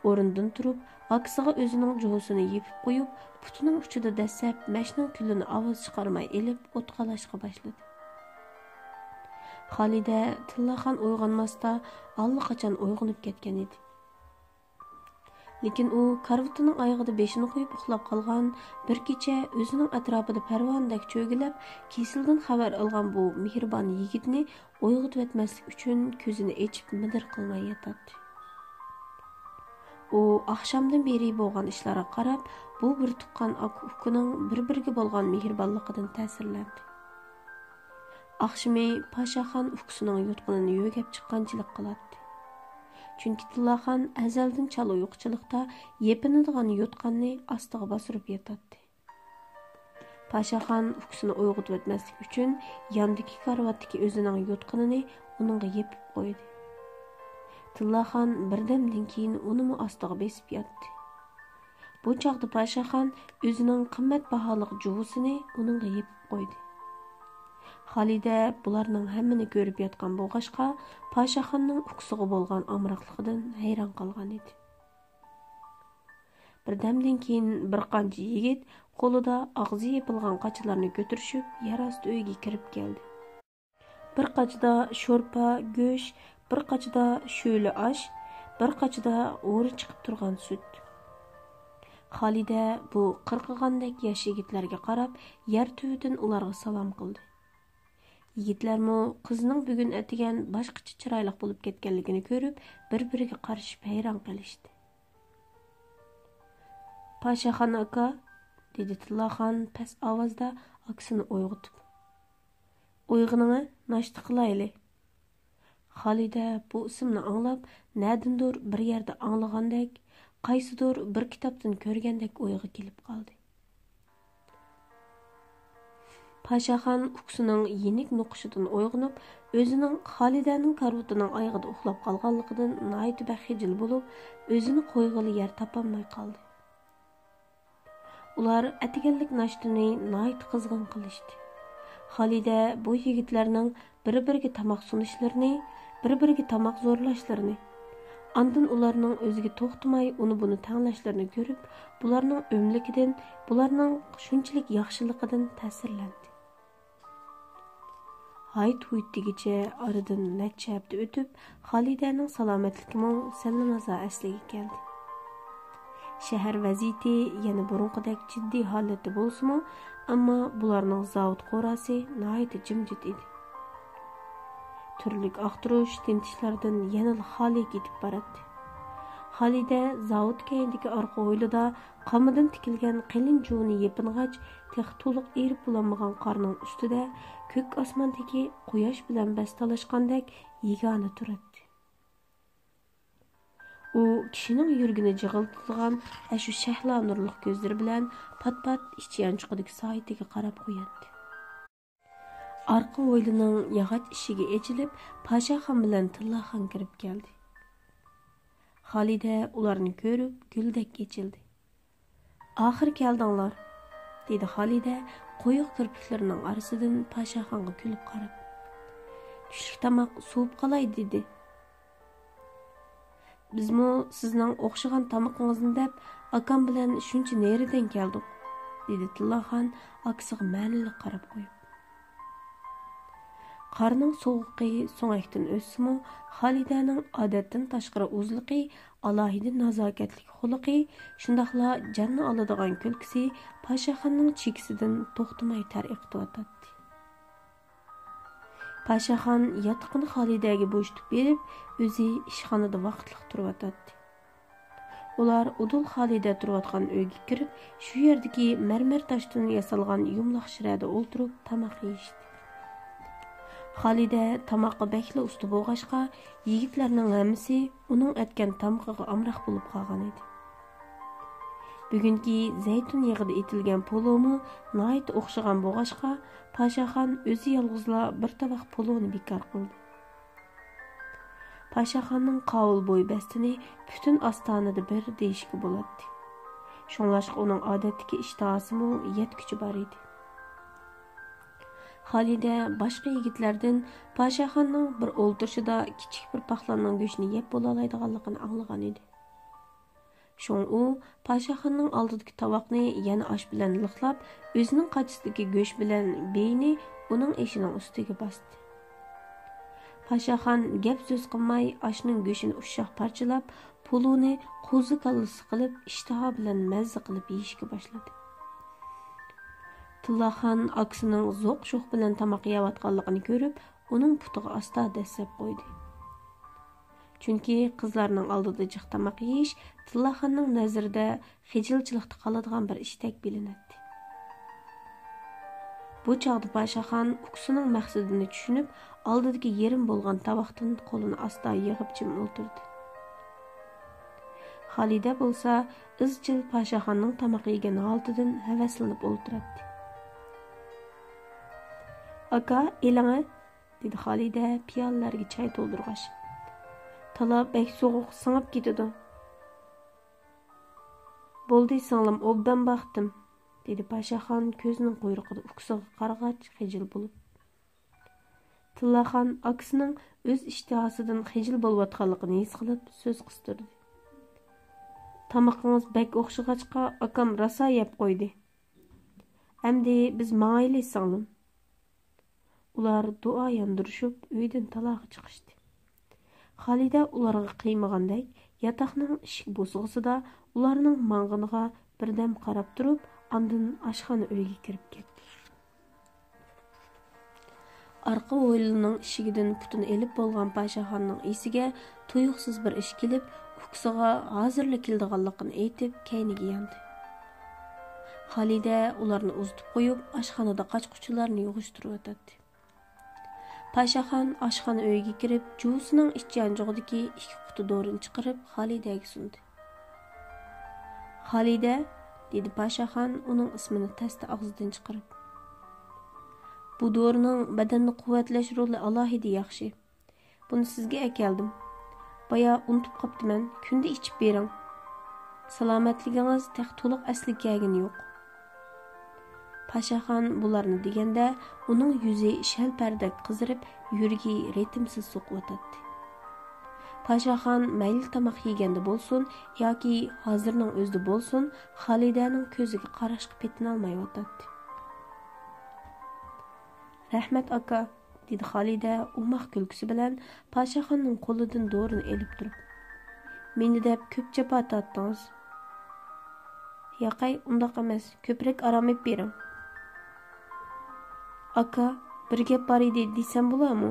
ئورنىدىن تۇرۇپ، ئاكىسىغا ئۆزىنىڭ جۇۋىسىنى يېپىپ قويۇپ، پۇتىنىڭ ئۇچىدا دەسسەپ مەشنىڭ كۈلىنى ئاۋاز چىقارماي ئېلىپ ئوتقالاشقا باشلىدى. خالىدە تىللاخان ئويغانماستا ئاللىقاچان ئويغىنىپ كەتكەن ئىدى. لېكىن ئۇ كارىۋىتىنىڭ ئايىغىدا بېشىنى قويۇپ ئۇخلاپ قالغان، بىر كېچە ئۆزىنىڭ ئەتراپىدا پەرۋانىدەك چۆگىلەپ، كېسىلىدىن خەۋەر ئالغان بۇ مېھرىبان يىگىتنى ئويغىتىۋەتمەسلىك ئۈچۈن كۆزىنى ئېچىپ مىدىر قىلماي ياتاتتى. ئۇ ئاخشامدىن بېرى بولغان ئىشلارغا قاراپ، بۇ بىر تۇغقان ئاكا-ئۇكىنىڭ بىر-بىرىگە بولغان مېھرىبانلىقىدىن تەسىرلەندى. ئاخشىمى پاشاخان ئۇكىسىنىڭ يوتقىنىنى يۆگەپ چىققانچىلىك قىلاتتى. چۈنكى تىللاخان ئەزەلدىن چالا ئۇيقۇچىلىقتا يېپىنىدىغان يوتقاننى ئاستىغا باستۇرۇپ ياتاتتى. پاشاخان ئۇكىسىنى ئويغىتىۋەتمەسلىك ئۈچۈن ياندىكى كارىۋاتتىكى ئۆزىنىڭ يوتقىنىنى ئۇنىڭغا يېپىپ قويدى. تىللاخان بىردەمدىن كېيىن ئۇنىمۇ ئاستىغا بېسىپ ياتتى. بۇ چاغدا پاشاخان ئۆزىنىڭ قىممەت باھالىق جۇۋىسىنى ئۇنىڭغا يېپىپ قويدى. خالىدە بۇلارنىڭ ھەممىنى كۆرۈپ ياتقان بولغاچقا، پاشاخاننىڭ ئۇكىسىغا بولغان ئامراقلىقىدىن ھەيران قالغان ئىدى. بىردەمدىن كېيىن بىر قانچە يىگىت قولىدا ئاغزى يېپىلغان قاچىلارنى كۆتۈرۈشۈپ يەر ئاستى ئۆيگە كىرىپ كەلدى. بىر قاچىدا شورپا، گۆش، بىر قاچىدا شۆلە ئاش، بىر قاچىدا ھورى چىقىپ تۇرغان سۈت. خالىدە بۇ قىرقىغاندەك ياش يىگىتلەرگە قاراپ يەر تۈۋىدىن ئۇلارغا سالام قىلدى. يىگىتلەرمۇ قىزنىڭ بۈگۈن ئەتىگەن باشقىچە چىرايلىق بولۇپ كەتكەنلىكىنى كۆرۈپ، بىر-بىرىگە قارىشىپ ھەيران قېلىشتى. پاشاخان ئاكا، دېدى تىللاخان پەس ئاۋازدا ئاكىسىنى ئويغىتىپ. ئويغىنىڭە، ناشتا قىلايلى. خالىدە بۇ ئىسىمنى ئاڭلاپ، نەدىندۇر بىر يەردە ئاڭلىغاندەك، قايسىدۇر بىر كىتابتىن كۆرگەندەك ئويغا كېلىپ قالدى. پاشاخان ئۇكىسىنىڭ يېنىك نوقۇشىدىن ئويغىنىپ، ئۆزىنىڭ خالىدەنىڭ كارىۋىتىنىڭ ئايىغىدا ئۇخلاپ قالغانلىقىدىن ناھايىتى بەك خىجىل بولۇپ، ئۆزىنى قويغىلى يەر تاپالماي قالدى. ئۇلار ئەتىگەنلىك ناشتىنى ناھايىتى قىزغىن قىلىشتى. خالىدە بۇ يىگىتلەرنىڭ بىر-بىرىگە تاماق سۇنۇشلىرىنى، بىر-بىرىگە تاماق زورلاشلىرىنى، ئاندىن ئۇلارنىڭ ئۆزىگە توختىماي ئۇنى-بۇنى تەڭلەشلىرىنى كۆرۈپ، بۇلارنىڭ ئۆملۈكىدىن، بۇلارنىڭ شۇنچىلىك ياخشىلىقىدىن تەسىرلەندى. ھايت-ھۇيت دېگۈچە ئارىدىن نەچچە ھەپتە ئۆتۈپ، خالىدەنىڭ سالامەتلىكىمۇ سەللىمازا ئەسلىگە كەلدى. شەھەر ۋەزىيىتى يەنە بۇرۇنقىدەك جىددىي ھالەتتە بولسىمۇ، ئەمما بۇلارنىڭ زاۋۇت قوراسى ناھايىتى جىمجىت ئىدى. تۈرلۈك ئاختۇرۇش، تىنتىشلاردىن يەنىلا خالىي كېتىپ باراتتى. خالىدە زاۋۇت كەينىدىكى ئارقا ھويلىدا قامىدىن تىكىلگەن قېلىن جۇۋىنى يېپىنغاچ، تېخى تولۇق ئېرىپ بولالمىغان قارنىڭ ئۈستىدە كۆك ئاسماندىكى قۇياش بىلەن بەس تالاشقاندەك يېگانە تۇراتتى. ئۇ كىشىنىڭ يۈرىكىنى جىغلىتىدىغان ئەشۇ شەھلا نۇرلۇق كۆزلىرى بىلەن پات-پات ئىچ يانچۇقىدىكى سائىتىگە قاراپ قوياتتى. ئارقا ھويلىنىڭ ياغاچ ئىشىكى ئېچىلىپ، پاشاخان بىلەن تىللاخان كىرىپ كەلدى. خالىدە ئۇلارنى كۆرۈپ گۈلدەك ئېچىلدى. «ئاخىر كەلدىڭلار!» دېدى خالىدە قويۇق كىرپىكلىرىنىڭ ئارىسىدىن پاشاخانغا كۈلۈپ قاراپ، «چۈشلۈك تاماق سوۋۇپ قالاي» دېدى. «بىزمۇ سىزنىڭ ئوخشىغان تامىقىڭىزنى دەپ، ئاكام بىلەن شۇنچە نېرىدىن كەلدۇق»، دېدى تىللاخان ئاكىسىغا مەنىلىك قاراپ قويۇپ. قارنىڭ سوغۇقى سۆڭەكتىن ئۆتسىمۇ، خالىدەنىڭ ئادەتتىن تاشقىرى ئۇزلۇقى، ئالاھىدە نازاكەتلىك خۇلقى، شۇنداقلا جاننى ئالىدىغان كۈلكىسى پاشاخاننىڭ چېكىسىدىن توختىماي تەر ئېقىتىۋاتاتتى. پاشاخان ياتىقىنى خالىدەگە بوشىتىپ بېرىپ، ئۆزى ئىشخانىدا ۋاقىتلىق تۇرۇۋاتاتتى. ئۇلار ئۇدۇل خالىدە تۇرۇۋاتقان ئۆيگە كىرىپ، شۇ يەردىكى مەرمەر تاشتىن ياسالغان يۇمىلاق شىرەدە ئولتۇرۇپ تاماق يېيىشتى. خالىدە تاماققا بەكلا ئۇستا بولغاچقا، يىگىتلەرنىڭ ھەممىسى ئۇنىڭ ئەتكەن تامىقىغا ئامراق بولۇپ قالغان ئىدى. بۈگۈنكى زەيتۇن يېغىدا ئېتىلگەن پولۇمۇ ناھايىتى ئوخشىغان بولغاچقا، پاشاخان ئۆزى يالغۇزلا بىر تاۋاق پولۇنى بىكار قىلدى. پاشاخاننىڭ قاۋۇل بوي بەستىنى پۈتۈن ئاستانىدا بىر دېيىشكە بولاتتى. شۇڭلاشقا ئۇنىڭ ئادەتتىكى ئىشتىھاسىمۇ يەتكۈچە بار ئىدى. خالىدە باشقا يىگىتلەردىن پاشاخاننىڭ بىر ئولتۇرۇشىدا كىچىك بىر پاقلاننىڭ گۆشىنى يەپ بولالايدىغانلىقىنى ئاڭلىغان ئىدى. شۇڭا ئۇ پاشاخاننىڭ ئالدىدىكى تاۋاقنى يەنە ئاش بىلەن لىقلاپ، ئۆزىنىڭ قاچىسىدىكى گۆش بىلەن بېيىنى ئۇنىڭ ئېشىنىڭ ئۈستىگە باستى. پاشاخان گەپ-سۆز قىلماي، ئاشنىڭ گۆشىنى ئۇششاق پارچىلاپ، پولۇنى قوزا كاللىسى قىلىپ، ئىشتىھا بىلەن مەززە قىلىپ يېيىشكە باشلىدى. تىللاخان ئاكىسىنىڭ زوق-شوخ بىلەن تاماق يەۋاتقانلىقىنى كۆرۈپ، ئۇنىڭ پۇتىغا ئاستا دەسسەپ قويدى. چۈنكى قىزلارنىڭ ئالدىدا جىق تاماق يېيىش تىللاخاننىڭ نەزىرىدە خىجىلچىلىقتا قالىدىغان بىر ئىشتەك بىلىنەتتى. بۇ چاغدا پاشاخان ئۇكىسىنىڭ مەقسىتىنى چۈشىنىپ، ئالدىدىكى يېرىم بولغان تاۋاقتىن قولىنى ئاستا يىغىپ جىم ئولتۇردى. خالىدە بولسا ئىزچىل پاشاخاننىڭ تاماق يېگەن ھالىتىدىن ھەۋەسلىنىپ ئولتۇراتتى. «ئاكا، ئېلىڭە!» دېدى خالىدە پىيالىلەرگە چاي تولدۇرغاچ. «تالا بەك سوغۇق، سىڭىپ كېتىدۇ.» «بولدى سىڭلىم، ئوبدان باقتىم»، دېدى پاشاخان كۆزىنىڭ قۇيرۇقىدا ئۇكىسىغا قارىغاچ خىجىل بولۇپ. تىللاخان ئاكىسىنىڭ ئۆز ئىشتىھاسىدىن خىجىل بولۇۋاتقانلىقىنى ھېس قىلىپ سۆز قىستۇردى. «تامىقىڭىز بەك ئوخشىغاچقا، ئاكام راسا يەپ قويدى. ئەمدى بىز ماڭايلى سىڭلىم.» ئۇلار دۇئا ياندۇرۇشۇپ ئۆيدىن تالاغا چىقىشتى. خالىدە ئۇلارغا قىيمىغاندەك ياتاقنىڭ ئىشىك بوسۇغىسىدا ئۇلارنىڭ ماڭغىنىغا بىردەم قاراپ تۇرۇپ، ئاندىن ئاشخانا ئۆيگە كىرىپ كەتتى. ئارقا ھويلىنىڭ ئىشىكىدىن پۇتىنى ئېلىپ بولغان پاشاخاننىڭ ئېسىگە تۇيۇقسىز بىر ئىش كېلىپ، ئۇكىسىغا ھازىرلا كېلىدىغانلىقىنى ئېيتىپ، كەينىگە ياندى. خالىدە ئۇلارنى ئۇزىتىپ قويۇپ، ئاشخانىدا قاچا-قۇچىلارنى يىغىشتۇرۇۋاتاتتى. پاشاخان ئاشخانا ئۆيىگە كىرىپ، جۇۋىسىنىڭ ئىچ يانچۇقىدىكى ئىككى قۇتا دورىنى چىقىرىپ، خالىدەگە سۇندى. «خالىدە»، دېدى پاشاخان ئۇنىڭ ئىسمىنى تەستە ئاغزىدىن چىقىرىپ. «بۇ دورىنىڭ بەدەننى قۇۋۋەتلەش رولى ئالاھىدە ياخشى. بۇنى سىزگە ئەكەلدىم. بايا ئۇنتۇپ قاپتىمەن، كۈندە ئىچىپ بېرىڭ. سالامەتلىكىڭىز تېخى تولۇق ئەسلىگە كەلگىنى يوق.» پاشاخان بۇلارنى دېگەندە، ئۇنىڭ يۈزى شەلپەردەك قىزىرىپ، يۈرىكى رىتىمسىز سوقۇۋاتاتتى. پاشاخان مەيلى تاماق يېگەندە بولسۇن ياكى ھازىرنىڭ ئۆزىدە بولسۇن، خالىدەنىڭ كۆزىگە قاراشقا پېتىنالمايۋاتاتتى. «رەھمەت، ئاكا»، دېدى خالىدە ئوماق كۈلكىسى بىلەن پاشاخاننىڭ قولىدىن دورىنى ئېلىپ تۇرۇپ. «مېنى دەپ كۆپ جاپا تارتتىڭىز.» «ياقەي، ئۇنداق ئەمەس، كۆپرەك ئارام ئېلىپ بېرىڭ.» «ئاكا، بىر گەپ بار ئىدى دېسەم بولارمۇ؟»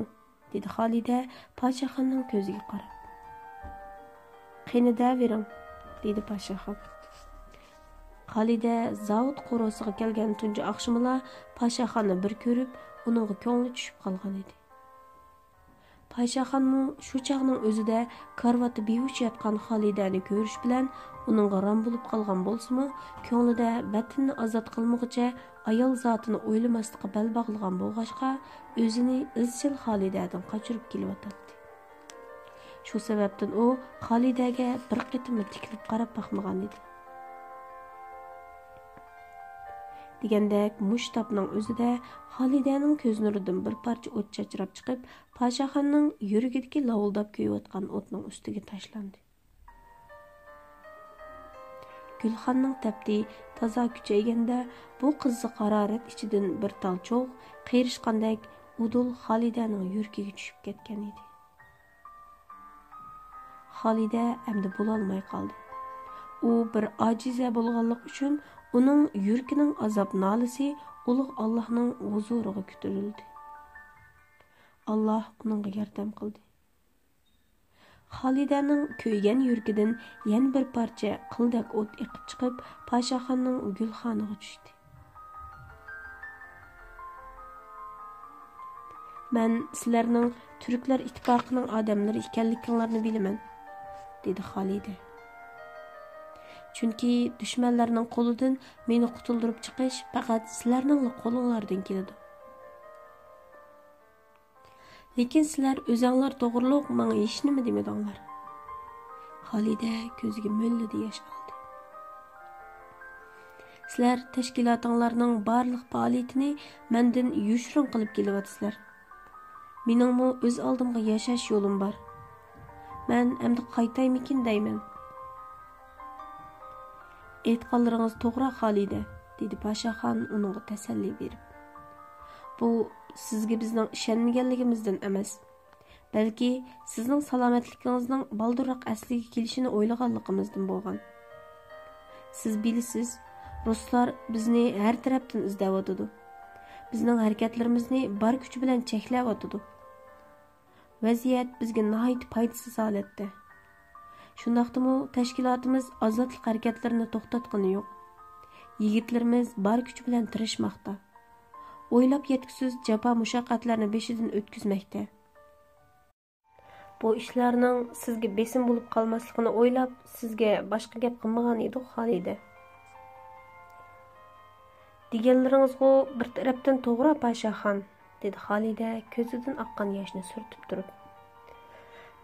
دېدى خالىدە پاشاخاننىڭ كۆزىگە قاراپ. «قېنى دەۋېرىڭ»، دېدى پاشاخان. خالىدە زاۋۇت قورۇسىغا كەلگەن تۇنجى ئاخشىمىلا پاشاخاننى بىر كۆرۈپ، ئۇنىڭغا كۆڭلى چۈشۈپ قالغان ئىدى. پاشاخانمۇ شۇ چاغنىڭ ئۆزىدە كارىۋاتتا بىھوش ياتقان خالىدەنى كۆرۈش بىلەن ئۇنىڭغا رام بولۇپ قالغان بولسىمۇ، كۆڭلىدە بەدىنىنى ئازاد قىلمىغۇچە ئايال زاتىنى ئويلىماسلىققا بەل باغلىغان بولغاچقا، ئۆزىنى ئىزچىل خالىدەدىن قاچۇرۇپ كېلىۋاتاتتى. شۇ سەۋەبتىن ئۇ خالىدەگە بىر قېتىممۇ تىكىلىپ قاراپ باقمىغان ئىدى. دېگەندەك، مۇشۇ تاپنىڭ ئۆزىدە خالىدەنىڭ كۆز نۇرىدىن بىر پارچە ئوت چاچراپ چىقىپ، پاشاخاننىڭ يۈرىكىدىكى لاۋۇلداپ كۆيۈۋاتقان ئوتنىڭ ئۈستىگە تاشلاندى. گۈلخاننىڭ تەپتى تازا كۈچەيگەندە، بۇ قىزىق ھارارەت ئىچىدىن بىر تال چوغ قېرىشقاندەك ئۇدۇل خالىدەنىڭ يۈرىكىگە چۈشۈپ كەتكەن ئىدى. خالىدە ئەمدى بولالماي قالدى. ئۇ بىر ئاجىزە بولغانلىقى ئۈچۈن ئۇنىڭ يۈرىكىنىڭ ئازاب نالىسى ئۇلۇغ ئاللاھنىڭ ھۇزۇرىغا كۆتۈرۈلدى. ئاللاھ ئۇنىڭغا ياردەم قىلدى. خالىدەنىڭ كۆيگەن يۈرىكىدىن يەنە بىر پارچە قىلدەك ئوت ئېقىپ چىقىپ، پاشاخاننىڭ گۈلخانىغا چۈشتى. «مەن سىلەرنىڭ تۈركلەر ئىتتىپاقىنىڭ ئادەملىرى ئىكەنلىكىڭلارنى بىلىمەن»، دېدى خالىدە. «چۈنكى دۈشمەنلەرنىڭ قولىدىن مېنى قۇتۇلدۇرۇپ چىقىش پەقەت سىلەرنىڭلا قولۇڭلاردىن كېلىدۇ. لېكىن سىلەر ئۆزۈڭلار توغرۇلۇق ماڭا ھېچنېمە دېمىدىڭلار.» خالىدە كۆزىگە مۆللىدە ياش ئالدى. «سىلەر تەشكىلاتىڭلارنىڭ بارلىق پائالىيىتىنى مەندىن يوشۇرۇن قىلىپ كېلىۋاتىسىلەر. مېنىڭمۇ ئۆز ئالدىمغا ياشاش يولۇم بار. مەن ئەمدى قايتايمىكىن دەيمەن.» «ئېيتقانلىرىڭىز توغرا، خالىدە»، دېدى پاشاخان ئۇنىڭغا تەسەللى بېرىپ. «بۇ سىزگە بىزنىڭ ئىشەنمىگەنلىكىمىزدىن ئەمەس، بەلكى سىزنىڭ سالامەتلىكىڭىزنىڭ بالدۇرراق ئەسلىگە كېلىشىنى ئويلىغانلىقىمىزدىن بولغان. سىز بىلىسىز، رۇسلار بىزنى ھەر تەرەپتىن ئىزدەۋاتىدۇ. بىزنىڭ ھەرىكەتلىرىمىزنى بار كۈچى بىلەن چەكلەۋاتىدۇ. ۋەزىيەت بىزگە ناھايىتى پايدىسىز ھالەتتە. شۇنداقتىمۇ تەشكىلاتىمىز ئازادلىق ھەرىكەتلىرىنى توختاتقىنى يوق. يىگىتلىرىمىز بار كۈچى بىلەن تىرىشماقتا. ئويلاپ يەتكۈسىز جاپا مۇشەققەتلەرنى بېشىدىن ئۆتكۈزمەكتە. بۇ ئىشلارنىڭ سىزگە بېسىم بولۇپ قالماسلىقىنى ئويلاپ، سىزگە باشقا گەپ قىلمىغان ئىدۇق، خالىدە.» «دېگەنلىرىڭىزغۇ بىر تەرەپتىن توغرا، پاشاخان»، دېدى خالىدە كۆزىدىن ئاققان ياشنى سۈرتۈپ تۇرۇپ.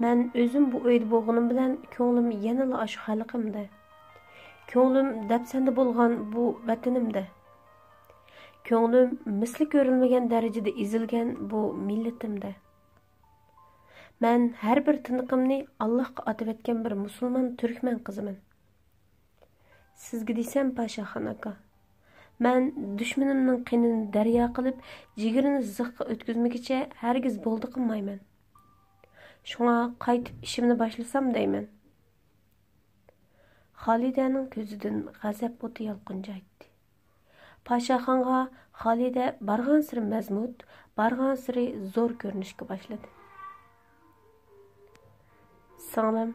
«مەن ئۆزۈم بۇ ئۆيدە بولغىنىم بىلەن كۆڭلۈم يەنىلا ئاشۇ خەلقىمدە. كۆڭلۈم دەپسەندە بولغان بۇ ۋەتىنىمدە. كۆڭلۈم مىسلى كۆرۈلمىگەن دەرىجىدە ئېزىلگەن بۇ مىللىتىمدە. مەن ھەر بىر تىنىقىمنى ئاللاھقا ئاتىۋەتكەن بىر مۇسۇلمان تۈركمەن قىزىمەن. سىزگە دېسەم، پاشاخان ئاكا، مەن دۈشمىنىمنىڭ قېنىنى دەريا قىلىپ، جىگىرىنى زىخقا ئۆتكۈزمىگۈچە ھەرگىز بولدى قىلمايمەن. شۇڭا قايتىپ ئىشىمنى باشلىسام دەيمەن.» خالىدەنىڭ كۆزىدىن غەزەپ ئوتى يالقۇنجايتتى. پاشاخانغا خالىدە بارغانسېرى مەزمۇت، بارغانسېرى زور كۆرۈنۈشكە باشلىدى. «سىڭلىم»،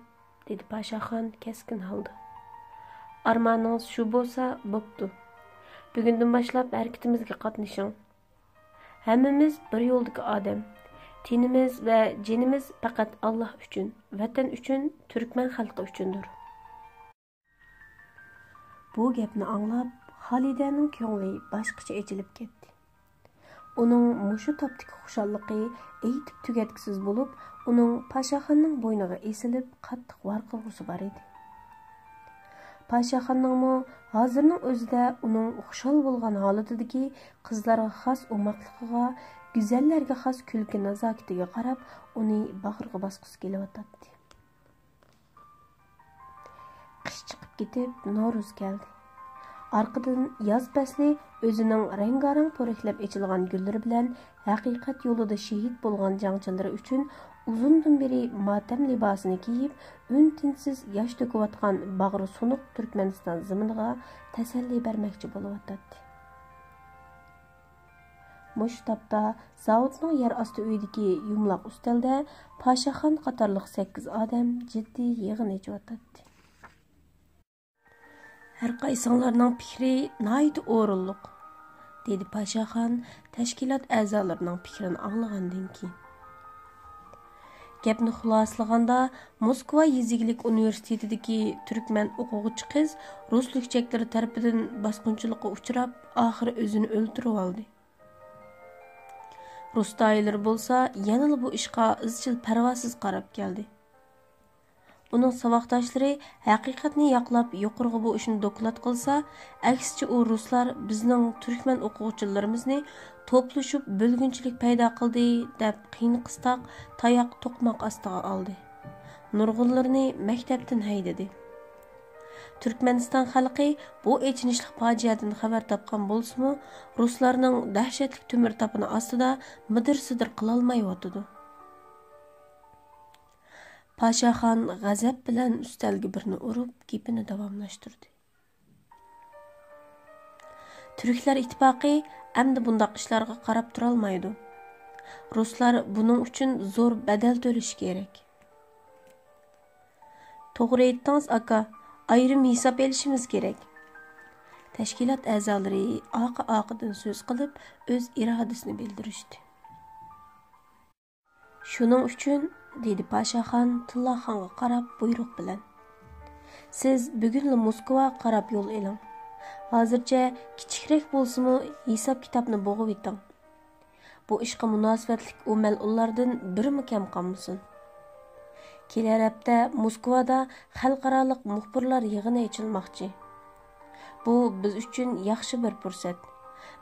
دېدى پاشاخان كەسكىن ھالدا. «ئارمانىڭىز شۇ بولسا بوپتۇ. بۈگۈندىن باشلاپ ھەرىكىتىمىزگە قاتنىشىڭ. ھەممىمىز بىر يولدىكى ئادەم. تېنىمىز ۋە جېنىمىز پەقەت ئاللاھ ئۈچۈن، ۋەتەن ئۈچۈن، تۈركمەن خەلقى ئۈچۈندۇر.» بۇ گەپنى ئاڭلاپ، خالىدەنىڭ كۆڭلى باشقىچە ئېچىلىپ كەتتى. ئۇنىڭ مۇشۇ تاپتىكى خۇشاللىقى ئېيتىپ تۈگەتكۈسىز بولۇپ، ئۇنىڭ پاشاخاننىڭ بوينىغا ئېسىلىپ قاتتىق ۋارقىرىغۇسى بار ئىدى. پاشاخاننىڭمۇ ھازىرنىڭ ئۆزىدە ئۇنىڭ خۇشال بولغان ھالىتىدىكى قىزلارغا خاس ئوماقلىقىغا، گۈزەللەرگە خاس كۈلكە نازاكىتىگە قاراپ، ئۇنى باغرىغا باسقۇسى كېلىۋاتاتتى. قىش چىقىپ كېتىپ، نورۇز كەلدى. ئارقىدىن ياز پەسلى ئۆزىنىڭ رەڭگارەڭ پورەكلەپ ئېچىلغان گۈللىرى بىلەن ھەقىقەت يولىدا شېھىت بولغان جەڭچىلىرى ئۈچۈن ئۇزۇندىن بېرى ماتەم لىباسىنى كىيىپ، ئۈن-تىنسىز ياش تۆكۈۋاتقان باغرى سۇنۇق تۈركمەنىستان زېمىنىغا تەسەللى بەرمەكچى بولۇۋاتاتتى. مۇشۇ تاپتا زاۋۇتنىڭ يەر ئاستى ئۆيىدىكى يۇمىلاق ئۈستەلدە پاشاخان قاتارلىق سەككىز ئادەم جىددىي يىغىن ئېچىۋاتاتتى. «ھەر قايسىڭلارنىڭ پىكرى ناھايىتى ئورۇنلۇق»، دېدى پاشاخان تەشكىلات ئەزالىرىنىڭ پىكرىنى ئاڭلىغاندىن كېيىن. گەپنى خۇلاسىلىغاندا، موسكۋا يېزا ئىگىلىك ئۇنىۋېرسىتېتىدىكى تۈركمەن ئوقۇغۇچى قىز رۇس لۈكچەكلىرى تەرىپىدىن باسقۇنچىلىققا ئۇچراپ، ئاخىرى ئۆزىنى ئۆلتۈرۈۋالدى. رۇس داھىيلىرى بولسا يەنىلا بۇ ئىشقا ئىزچىل پەرۋاسىز قاراپ كەلدى. ئۇنىڭ ساۋاقداشلىرى ھەقىقەتنى ياقلاپ، يۇقىرىغا بۇ ئىشنى دوكلات قىلسا، ئەكسىچە ئۇ رۇسلار بىزنىڭ تۈركمەن ئوقۇغۇچىلىرىمىزنى توپلىشىپ، بۆلگۈنچىلىك پەيدا قىلدى، دەپ قىينى-قىستاق، تاياق-توقماق ئاستىغا ئالدى. نۇرغۇنلىرىنى مەكتەپتىن ھەيدىدى. تۈركمەنىستان خەلقى بۇ ئېچىنىشلىق پاجىئەدىن خەۋەر تاپقان بولسىمۇ، رۇسلارنىڭ دەھشەتلىك تۆمۈر تاپىنى ئاستىدا مىدىر-سىدىر قىلالمايۋاتىدۇ. پاشاخان غەزەپ بىلەن ئۈستەلگە بىرنى ئۇرۇپ، گېپىنى داۋاملاشتۇردى. تۈركلەر ئىتتىپاقى ئەمدى بۇنداق ئىشلارغا قاراپ تۇرالمايدۇ. رۇسلار بۇنىڭ ئۈچۈن زور بەدەل تۆلىشى كېرەك. توغرا ئېيتتىڭىز، ئاكا، ئايرىم ھېساب ئېلىشىمىز كېرەك. تەشكىلات ئەزالىرى ئارقا-ئارقىدىن سۆز قىلىپ، ئۆز ئىرادىسىنى بىلدۈرۈشتى. شۇنىڭ ئۈچۈن، دېدى پاشاخان تىللاخانغا قاراپ بۇيرۇق بىلەن، سىز بۈگۈنلا موسكۋاغا قاراپ يول ئېلىڭ. ھازىرچە كىچىكرەك بولسىمۇ ھېساب-كىتابنى بوغۇۋېتىڭ. بۇ ئىشقا مۇناسىۋەتلىك ئۇ مەلئۇنلاردىن بىرىمۇ كەم قالمىسۇن. كېلەر ھەپتە موسكۋادا خەلقئارالىق مۇخبىرلار يىغىنى ئېچىلماقچى. بۇ بىز ئۈچۈن ياخشى بىر پۇرسەت.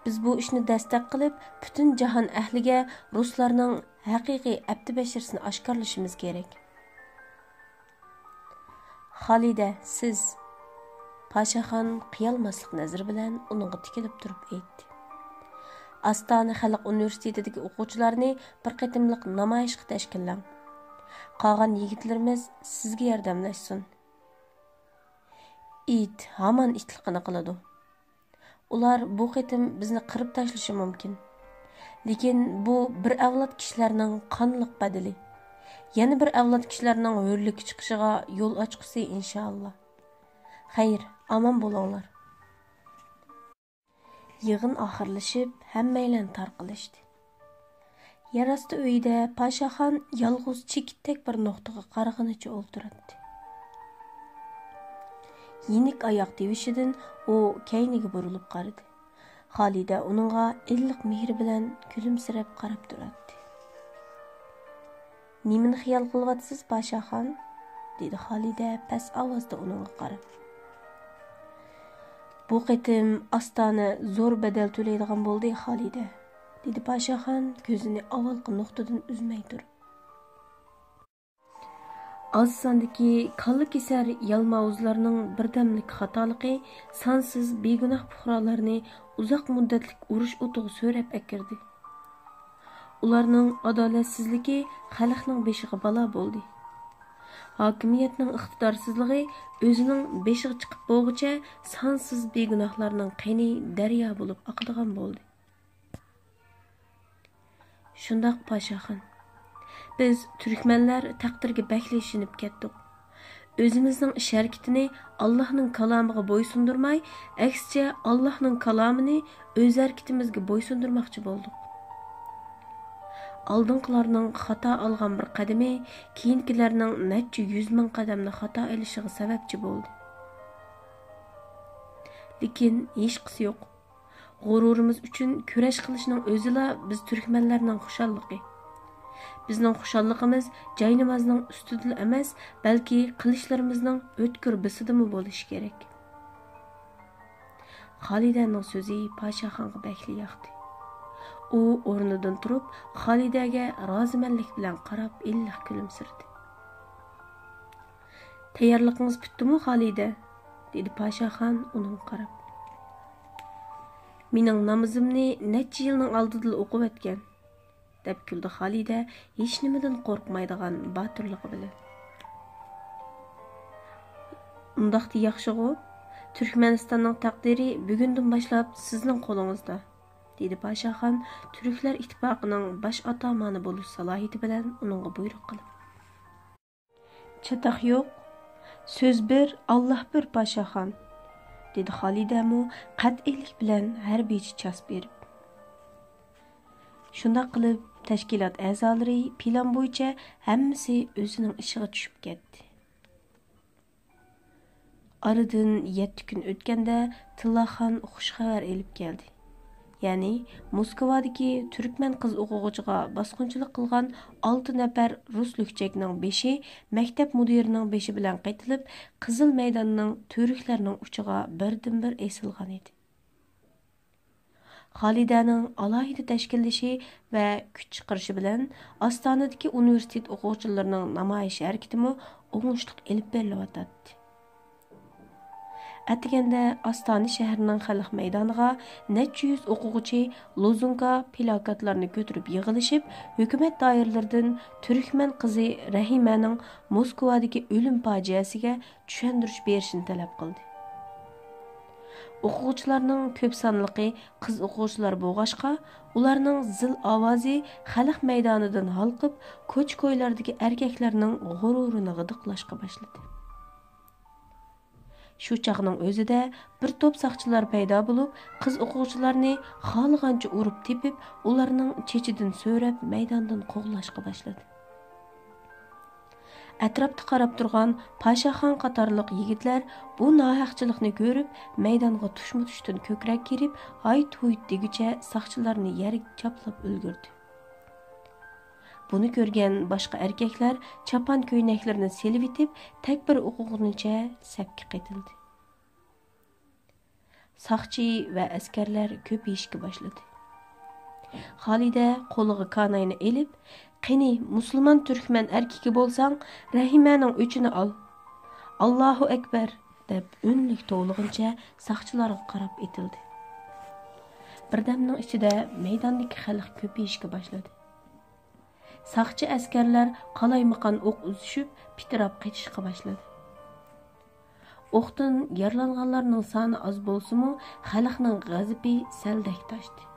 بىز بۇ ئىشنى دەستەك قىلىپ، پۈتۈن جاھان ئەھلىگە رۇسلارنىڭ ھەقىقىي ئەپتى بەشىرىسىنى ئاشكارىلىشىمىز كېرەك. خالىدە، سىز. پاشاخان قىيالماسلىق نەزىرى بىلەن ئۇنىڭغا تىكىلىپ تۇرۇپ ئېيتتى. ئاستانە خەلق ئۇنىۋېرسىتېتىدىكى ئوقۇغۇچىلارنى بىر قېتىملىق نامايىشقا تەشكىللەڭ. قالغان يىگىتلىرىمىز سىزگە ياردەملەشسۇن. ئىت ھامان ئىتلىقىنى قىلىدۇ. ئۇلار بۇ قېتىم بىزنى قىرىپ تاشلىشى مۇمكىن. لېكىن بۇ بىر ئەۋلاد كىشىلەرنىڭ قانلىق بەدىلى. يەنە بىر ئەۋلاد كىشىلەرنىڭ ھۆرلۈككە چىقىشىغا يول ئاچقۇسى، ئىنشائاللا. خەير، ئامان بولۇڭلار. يىغىن ئاخىرلىشىپ، ھەممەيلەن تارقىلىشتى. يەر ئاستى ئۆيىدە پاشاخان يالغۇز چېكىتتەك بىر نۇقتىغا قارىغىنىچە ئولتۇراتتى. يېنىك ئاياق تىۋىشىدىن ئۇ كەينىگە بۇرۇلۇپ قارىدى. خالىدە ئۇنىڭغا ئىللىق مېھرى بىلەن كۈلۈمسىرەپ قاراپ تۇراتتى. نېمىنى خىيال قىلىۋاتىسىز، پاشاخان؟ دېدى خالىدە پەس ئاۋازدا ئۇنىڭغا قاراپ. بۇ قېتىم ئاستانە زور بەدەل تۆلەيدىغان بولدى، خالىدە، دېدى پاشاخان كۆزىنى ئاۋۋالقى نۇقتىدىن ئۈزمەي تۇرۇپ. ئاز ساندىكى كاللا كېسەر يالماۋۇزلارنىڭ بىردەملىك خاتالىقى سانسىز بىگۇناھ پۇقرالارنى ئۇزاق مۇددەتلىك ئۇرۇش ئوتىغا سۆرەپ ئەكىردى. ئۇلارنىڭ ئادالەتسىزلىكى خەلقنىڭ بېشىغا بالا بولدى. ھاكىمىيەتنىڭ ئىقتىدارسىزلىقى ئۆزىنىڭ بېشىغا چىقىپ بولغۇچە سانسىز بىگۇناھلارنىڭ قېنى دەريا بولۇپ ئاقىدىغان بولدى. شۇنداق، پاشاخان. بىز تۈركمەنلەر تەقدىرگە بەكلا ئىشىنىپ كەتتۇق. ئۆزىمىزنىڭ ئىش ھەرىكىتىنى ئاللاھنىڭ كالامىغا بويسۇندۇرماي، ئەكسىچە ئاللاھنىڭ كالامىنى ئۆز ھەرىكىتىمىزگە بويسۇندۇرماقچى بولدۇق. ئالدىنقىلارنىڭ خاتا ئالغان بىر قەدىمى كېيىنكىلەرنىڭ نەچچە يۈز مىڭ قەدەمنى خاتا ئېلىشىغا سەۋەبچى بولدى. لېكىن ھېچقىسى يوق. غۇرۇرىمىز ئۈچۈن كۈرەش قىلىشنىڭ ئۆزىلا بىز تۈركمەنلەرنىڭ خۇشاللىقى. بىزنىڭ خۇشاللىقىمىز جاينامازنىڭ ئۈستىدىلا ئەمەس، بەلكى قىلىچلىرىمىزنىڭ ئۆتكۈر بىسىدىمۇ بولۇشى كېرەك. خالىدەنىڭ سۆزى پاشاخانغا بەكلا ياقتى. ئۇ ئورنىدىن تۇرۇپ، خالىدەگە رازىمەنلىك بىلەن قاراپ، ئىللىق كۈلۈمسىرىدى. تەييارلىقىڭىز پۈتتىمۇ، خالىدە؟ دېدى پاشاخان ئۇنىڭغا قاراپ. مېنىڭ نامىزىمنى نەچچە يىلنىڭ ئالدىدىلا ئوقۇۋەتكەن، دەپ كۈلدى خالىدە ھېچنېمىدىن قورقمايدىغان باتۇرلۇقى بىلەن. ئۇنداقتا ياخشىغۇ، تۈركمەنىستاننىڭ تەقدىرى بۈگۈندىن باشلاپ سىزنىڭ قولىڭىزدا، دېدى پاشاخان تۈركلەر ئىتتىپاقىنىڭ باش ئاتامانى بولۇش سالاھىيىتى بىلەن ئۇنىڭغا بۇيرۇق قىلىپ. چاتاق يوق، سۆز بىر، ئاللا بىر، پاشاخان، دېدى خالىدەمۇ قەتئىيلىك بىلەن ھەربىيچە چاس بېرىپ. شۇنداق قىلىپ، تەشكىلات ئەزالىرى پىلان بويىچە ھەممىسى ئۆزىنىڭ ئىشىغا چۈشۈپ كەتتى. ئارىدىن يەتتە كۈن ئۆتكەندە، تىللاخان خۇش خەۋەر ئېلىپ كەلدى. يەنى موسكۋادىكى تۈركمەن قىز ئوقۇغۇچىغا باسقۇنچىلىق قىلغان ئالتە نەپەر رۇس لۈكچەكنىڭ بېشى مەكتەپ مۇدىرىنىڭ بېشى بىلەن قېتىلىپ، قىزىل مەيداننىڭ تۈركلەرنىڭ ئۇچىغا بىردىنبىر ئېسىلغان ئىدى. خالىدەنىڭ ئالاھىدە تەشكىللىشى ۋە كۈچ چىقىرىشى بىلەن ئاستانىدىكى ئۇنىۋېرسىتېت ئوقۇغۇچىلىرىنىڭ نامايىش ھەرىكىتىمۇ ئوڭۇشلۇق ئېلىپ بېرىلىۋاتاتتى. ئەتىگەندە ئاستانە شەھىرىنىڭ خەلق مەيدانىغا نەچچە يۈز ئوقۇغۇچى لوزۇنكا، پىلاكاتلارنى كۆتۈرۈپ يىغىلىشىپ، ھۆكۈمەت دائىرىلىرىدىن تۈركمەن قىزى رەھىمەنىڭ موسكۋادىكى ئۆلۈم پاجىئەسىگە چۈشەندۈرۈش بېرىشىنى تەلەپ قىلدى. ئوقۇغۇچىلارنىڭ كۆپ سانلىقى قىز ئوقۇغۇچىلار بولغاچقا، ئۇلارنىڭ زىل ئاۋازى خەلق مەيدانىدىن ھالقىپ، كوچا-كويلاردىكى ئەركەكلەرنىڭ غۇرۇرىنى غىدىقلاشقا باشلىدى. شۇ چاغنىڭ ئۆزىدە بىر توپ ساقچىلار پەيدا بولۇپ، قىز ئوقۇغۇچىلارنى خالىغانچە ئۇرۇپ تېپىپ، ئۇلارنىڭ چېچىدىن سۆرەپ، مەيداندىن قوغلاشقا باشلىدى. ئەتراپتا قاراپ تۇرغان پاشاخان قاتارلىق يىگىتلەر بۇ ناھەقچىلىقنى كۆرۈپ، مەيدانغا تۇشمۇتۇشتىن كۆكرەك كېرىپ، ھايت-ھۇيت دېگۈچە ساقچىلارنى يەرگە چاپلاپ ئۈلگۈردى. بۇنى كۆرگەن باشقا ئەركەكلەر چاپان كۆينەكلىرىنى سېلىۋېتىپ، تەكبىر ئوقۇغىنىچە سەپكە قېتىلدى. ساقچى ۋە ئەسكەرلەر كۆپىيىشكە باشلىدى. خالىدە قولىغا كاناينى ئېلىپ، «قېنى، مۇسۇلمان تۈركمەن ئەركىكى بولساڭ، رەھىمەنىڭ ئۆچىنى ئال! ئاللاھۇ ئەكبەر!» دەپ ئۈنلۈك توۋلىغىنىچە ساقچىلارغا قاراپ ئېتىلدى. بىردەمنىڭ ئىچىدە مەيداندىكى خەلق كۆپىيىشكە باشلىدى. ساقچى ئەسكەرلەر قالايمىقان ئوق ئۈزۈشۈپ، پىتىراپ قېچىشقا باشلىدى. ئوقتىن يارىلانغانلارنىڭ سانى ئاز بولسىمۇ، خەلقنىڭ غەزىپى سەلدەك تاشتى.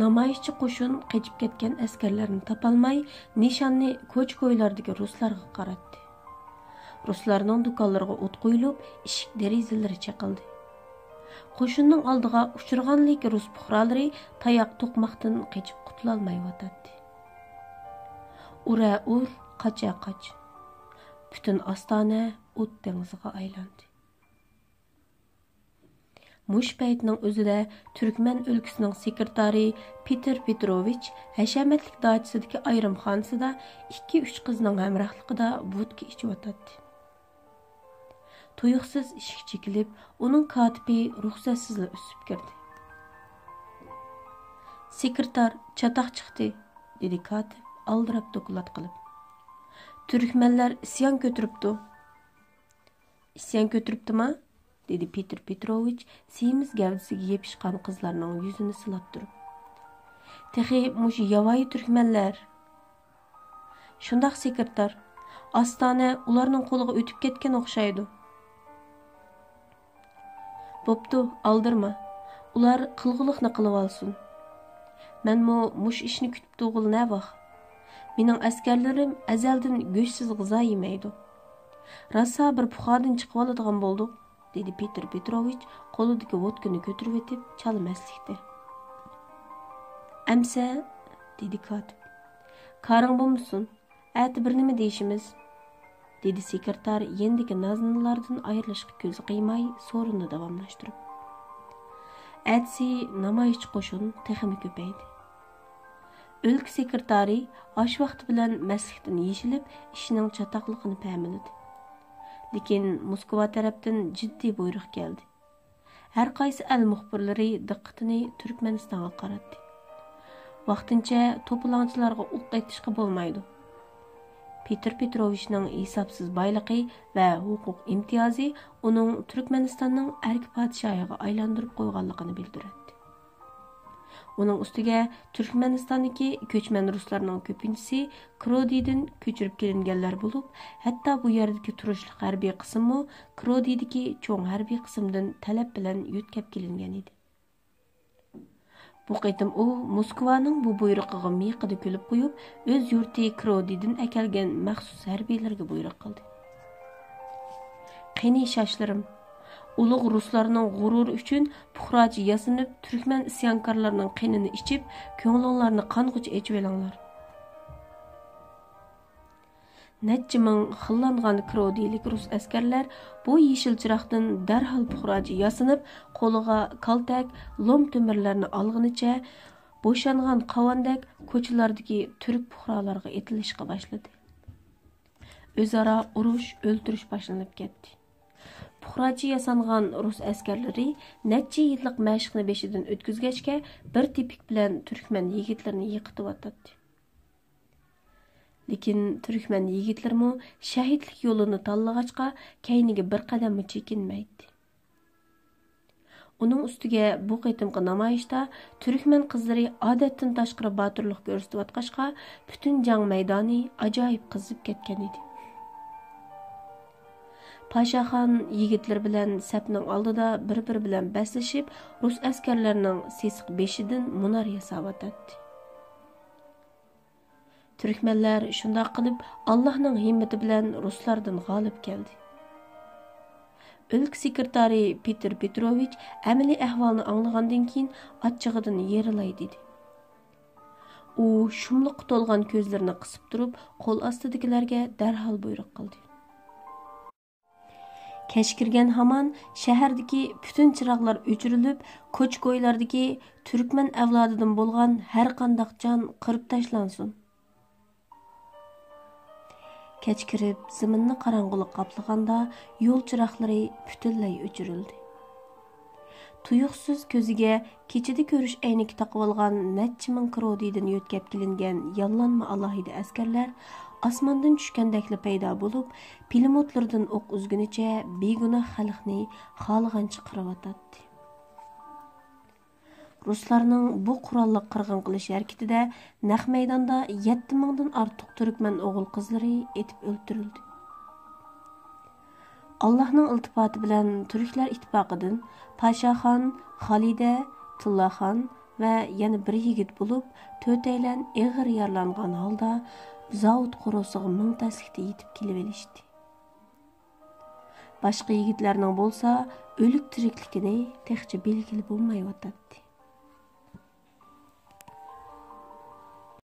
نامايىشچى قوشۇن قېچىپ كەتكەن ئەسكەرلەرنى تاپالماي، نىشاننى كوچا-كويلاردىكى رۇسلارغا قاراتتى. رۇسلارنىڭ دۇكانلىرىغا ئوت قويۇلۇپ، ئىشىك دېرىزىلىرى چېقىلدى. قوشۇننىڭ ئالدىغا ئۇچرىغانلىكى رۇس پۇقرالىرى تاياق توقماقتىن قېچىپ قۇتۇلالمايۋاتاتتى. ئۇرە ئۇر، قاچە قاچ. پۈتۈن ئاستانە ئوت دېڭىزىغا ئايلاندى. مۇشۇ پەيتنىڭ ئۆزىدە تۈركمەن ئۆلكىسىنىڭ سېكرېتارى پېتىر پېتروۋىچ ھەشەمەتلىك داچىسىدىكى ئايرىم خانىسىدا ئىككى-ئۈچ قىزنىڭ ھەمراھلىقىدا ۋودكا ئىچىۋاتاتتى. تۇيۇقسىز ئىشىك چېكىلىپ، ئۇنىڭ كاتىپى رۇخسەتسىزلا ئۈسۈپ كىردى. «سېكرېتار، چاتاق چىقتى!» دېدى كاتىپ ئالدىراپ دوكلات قىلىپ. «تۈركمەنلەر ئىسيان كۆتۈرۈپتۇ.» «ئىسيان كۆتۈرۈپتىما؟» دېدى پېتىر پېتروۋىچ سېمىز گەۋدىسىگە يېپىشقان قىزلارنىڭ يۈزىنى سىلاپ تۇرۇپ. «تېخى مۇشۇ ياۋايى تۈركمەنلەر.» «شۇنداق، سېكرېتار. ئاستانە ئۇلارنىڭ قولىغا ئۆتۈپ كەتكەن ئوخشايدۇ.» «بوپتۇ، ئالدىرىما. ئۇلار قىلغۇلۇقنى قىلىۋالسۇن. مەنمۇ مۇشۇ ئىشنى كۈتۈپ تۇرغىلى نەۋاخ. مېنىڭ ئەسكەرلىرىم ئەزەلدىن گۆشسىز غىزا يېمەيدۇ. راسا بىر پۇخادىن چىقىۋالىدىغان بولدۇق.» دېدى پېتىر پېتروۋىچ قولىدىكى ۋودكىنى كۆتۈرۈۋېتىپ چالىمەسلىكتە. «ئەمسە،» دېدى كاتىپ. «كارىڭ بولمىسۇن، ئەتە بىر نېمە دېيىشىمىز.» دېدى سېكرېتار يېنىدىكى نازىنىنلاردىن ئايرىلىشقا كۆزى قىيماي سورۇننى داۋاملاشتۇرۇپ. ئەتىسى نامايىشچى قوشۇن تېخىمۇ كۆپەيدى. ئۆلكە سېكرېتارى ئاش ۋاقتى بىلەن مەستلىكتىن يېشىلىپ، ئىشنىڭ چاتاقلىقىنى پەملىدى. لېكىن موسكۋا تەرەپتىن جىددىي بۇيرۇق كەلدى. ھەر قايسى ئەل مۇخبىرلىرى دىققىتىنى تۈركمەنىستانغا قاراتتى. ۋاقتىنچە توپىلاڭچىلارغا ئوق ئېتىشقا بولمايدۇ. پېتىر پېتروۋىچنىڭ ھېسابسىز بايلىقى ۋە ھوقۇق ئىمتىيازى ئۇنىڭ تۈركمەنىستاننىڭ ئەركە پادىشاھىغا ئايلاندۇرۇپ قويغانلىقىنى بىلدۈرەتتى. ئۇنىڭ ئۈستىگە تۈركمەنىستاندىكى كۆچمەن رۇسلارنىڭ كۆپىنچىسى كرودىدىن كۆچۈرۈپ كېلىنگەنلەر بولۇپ، ھەتتا بۇ يەردىكى تۇرۇشلۇق ھەربىي قىسىممۇ كرودىدىكى چوڭ ھەربىي قىسىمدىن تەلەپ بىلەن يۆتكەپ كېلىنگەن ئىدى. بۇ قېتىم ئۇ موسكۋانىڭ بۇ بۇيرۇقىغا مىيىقىدا كۈلۈپ قويۇپ، ئۆز يۇرتى كرودىدىن ئەكەلگەن مەخسۇس ھەربىيلەرگە بۇيرۇق قىلدى. قېنى شاشلىرىم، ئۇلۇغ رۇسلارنىڭ غۇرۇرى ئۈچۈن پۇقراچە ياسىنىپ، تۈركمەن ئىسيانكارلىرىنىڭ قېنىنى ئىچىپ، كۆڭلۈڭلارنى قانغۇچە ئېچىۋېلىڭلار. نەچچە مىڭ خىللانغان كرودىيلىك رۇس ئەسكەرلەر بۇ يېشىل چىراغدىن دەرھال پۇقراچە ياسىنىپ، قولىغا كالتەك، لوم تۆمۈرلەرنى ئالغىنىچە، بوشانغان قاۋاندەك كوچىلاردىكى تۈرك پۇقرالارغا ئېتىلىشقا باشلىدى. ئۆزئارا ئۇرۇش، ئۆلتۈرۈش باشلىنىپ كەتتى. پۇقراچە ياسانغان رۇس ئەسكەرلىرى نەچچە يىللىق مەشىقنى بېشىدىن ئۆتكۈزگەچكە، بىر تېپىك بىلەن تۈركمەن يىگىتلىرىنى يىقىتىۋاتاتتى. لېكىن تۈركمەن يىگىتلىرىمۇ شەھىتلىك يولىنى تاللىغاچقا، كەينىگە بىر قەدەممۇ چېكىنمەيتتى. ئۇنىڭ ئۈستىگە بۇ قېتىمقى نامايىشتا تۈركمەن قىزلىرى ئادەتتىن تاشقىرى باتۇرلۇق كۆرسىتىۋاتقاچقا، پۈتۈن جەڭ مەيدانى ئاجايىپ قىزىپ كەتكەن ئىدى. پاشاخان يىگىتلىرى بىلەن سەپنىڭ ئالدىدا بىر-بىرى بىلەن بەسلىشىپ، رۇس ئەسكەرلىرىنىڭ سېسىق بېشىدىن مۇنار ياساۋاتاتتى. تۈركمەنلەر شۇنداق قىلىپ، ئاللاھنىڭ ھىممىتى بىلەن رۇسلاردىن غالىب كەلدى. ئۆلكە سېكرېتارى پېتىر پېتروۋىچ ئەمەلىي ئەھۋالنى ئاڭلىغاندىن كېيىن، ئاچچىقىدىن يېرىلاي دېدى. ئۇ شۇملۇققا تولغان كۆزلىرىنى قىسىپ تۇرۇپ، قول ئاستىدىكىلەرگە دەرھال بۇيرۇق قىلدى. كەچ كىرگەن ھامان شەھەردىكى پۈتۈن چىراغلار ئۆچۈرۈلۈپ، كوچا-كويلاردىكى تۈركمەن ئەۋلادىدىن بولغان ھەر قانداق جان قىرىپ تاشلانسۇن. كەچ كىرىپ، زېمىننى قاراڭغۇلۇق قاپلىغاندا، يول چىراغلىرى پۈتۈنلەي ئۆچۈرۈلدى. تۇيۇقسىز كۆزىگە كېچىدە كۆرۈش ئەينىكى تاقىۋالغان نەچچە مىڭ كرودىدىن يۆتكەپ كېلىنگەن ياللانما ئالاھىدە ئەسكەرلەر ئاسماندىن چۈشكەندەكلا پەيدا بولۇپ، پىلىموتلىرىدىن ئوق ئۈزگۈنىچە بىگۇناھ خەلقنى خالىغانچە قىرىۋاتاتتى. رۇسلارنىڭ بۇ قوراللىق قىرغىن قىلىش ھەرىكىتىدە نەق مەيداندا يەتتە مىڭدىن ئارتۇق تۈركمەن ئوغۇل-قىزلىرى ئېتىپ ئۆلتۈرۈلدى. ئاللاھنىڭ ئىلتىپاتى بىلەن تۈركلەر ئىتتىپاقىدىن پاشاخان، خالىدە، تىللاخان ۋە يەنە بىر يىگىت بولۇپ، تۆتەيلەن ئېغىر يارىلانغان ھالدا زاۋۇت قورۇسىغا مىڭ تەسلىكتە يېتىپ كېلىۋېلىشتى. باشقا يىگىتلەرنىڭ بولسا ئۆلۈك-تىرىكلىكىنى تېخىچە بىلگىلى بولمايۋاتاتتى.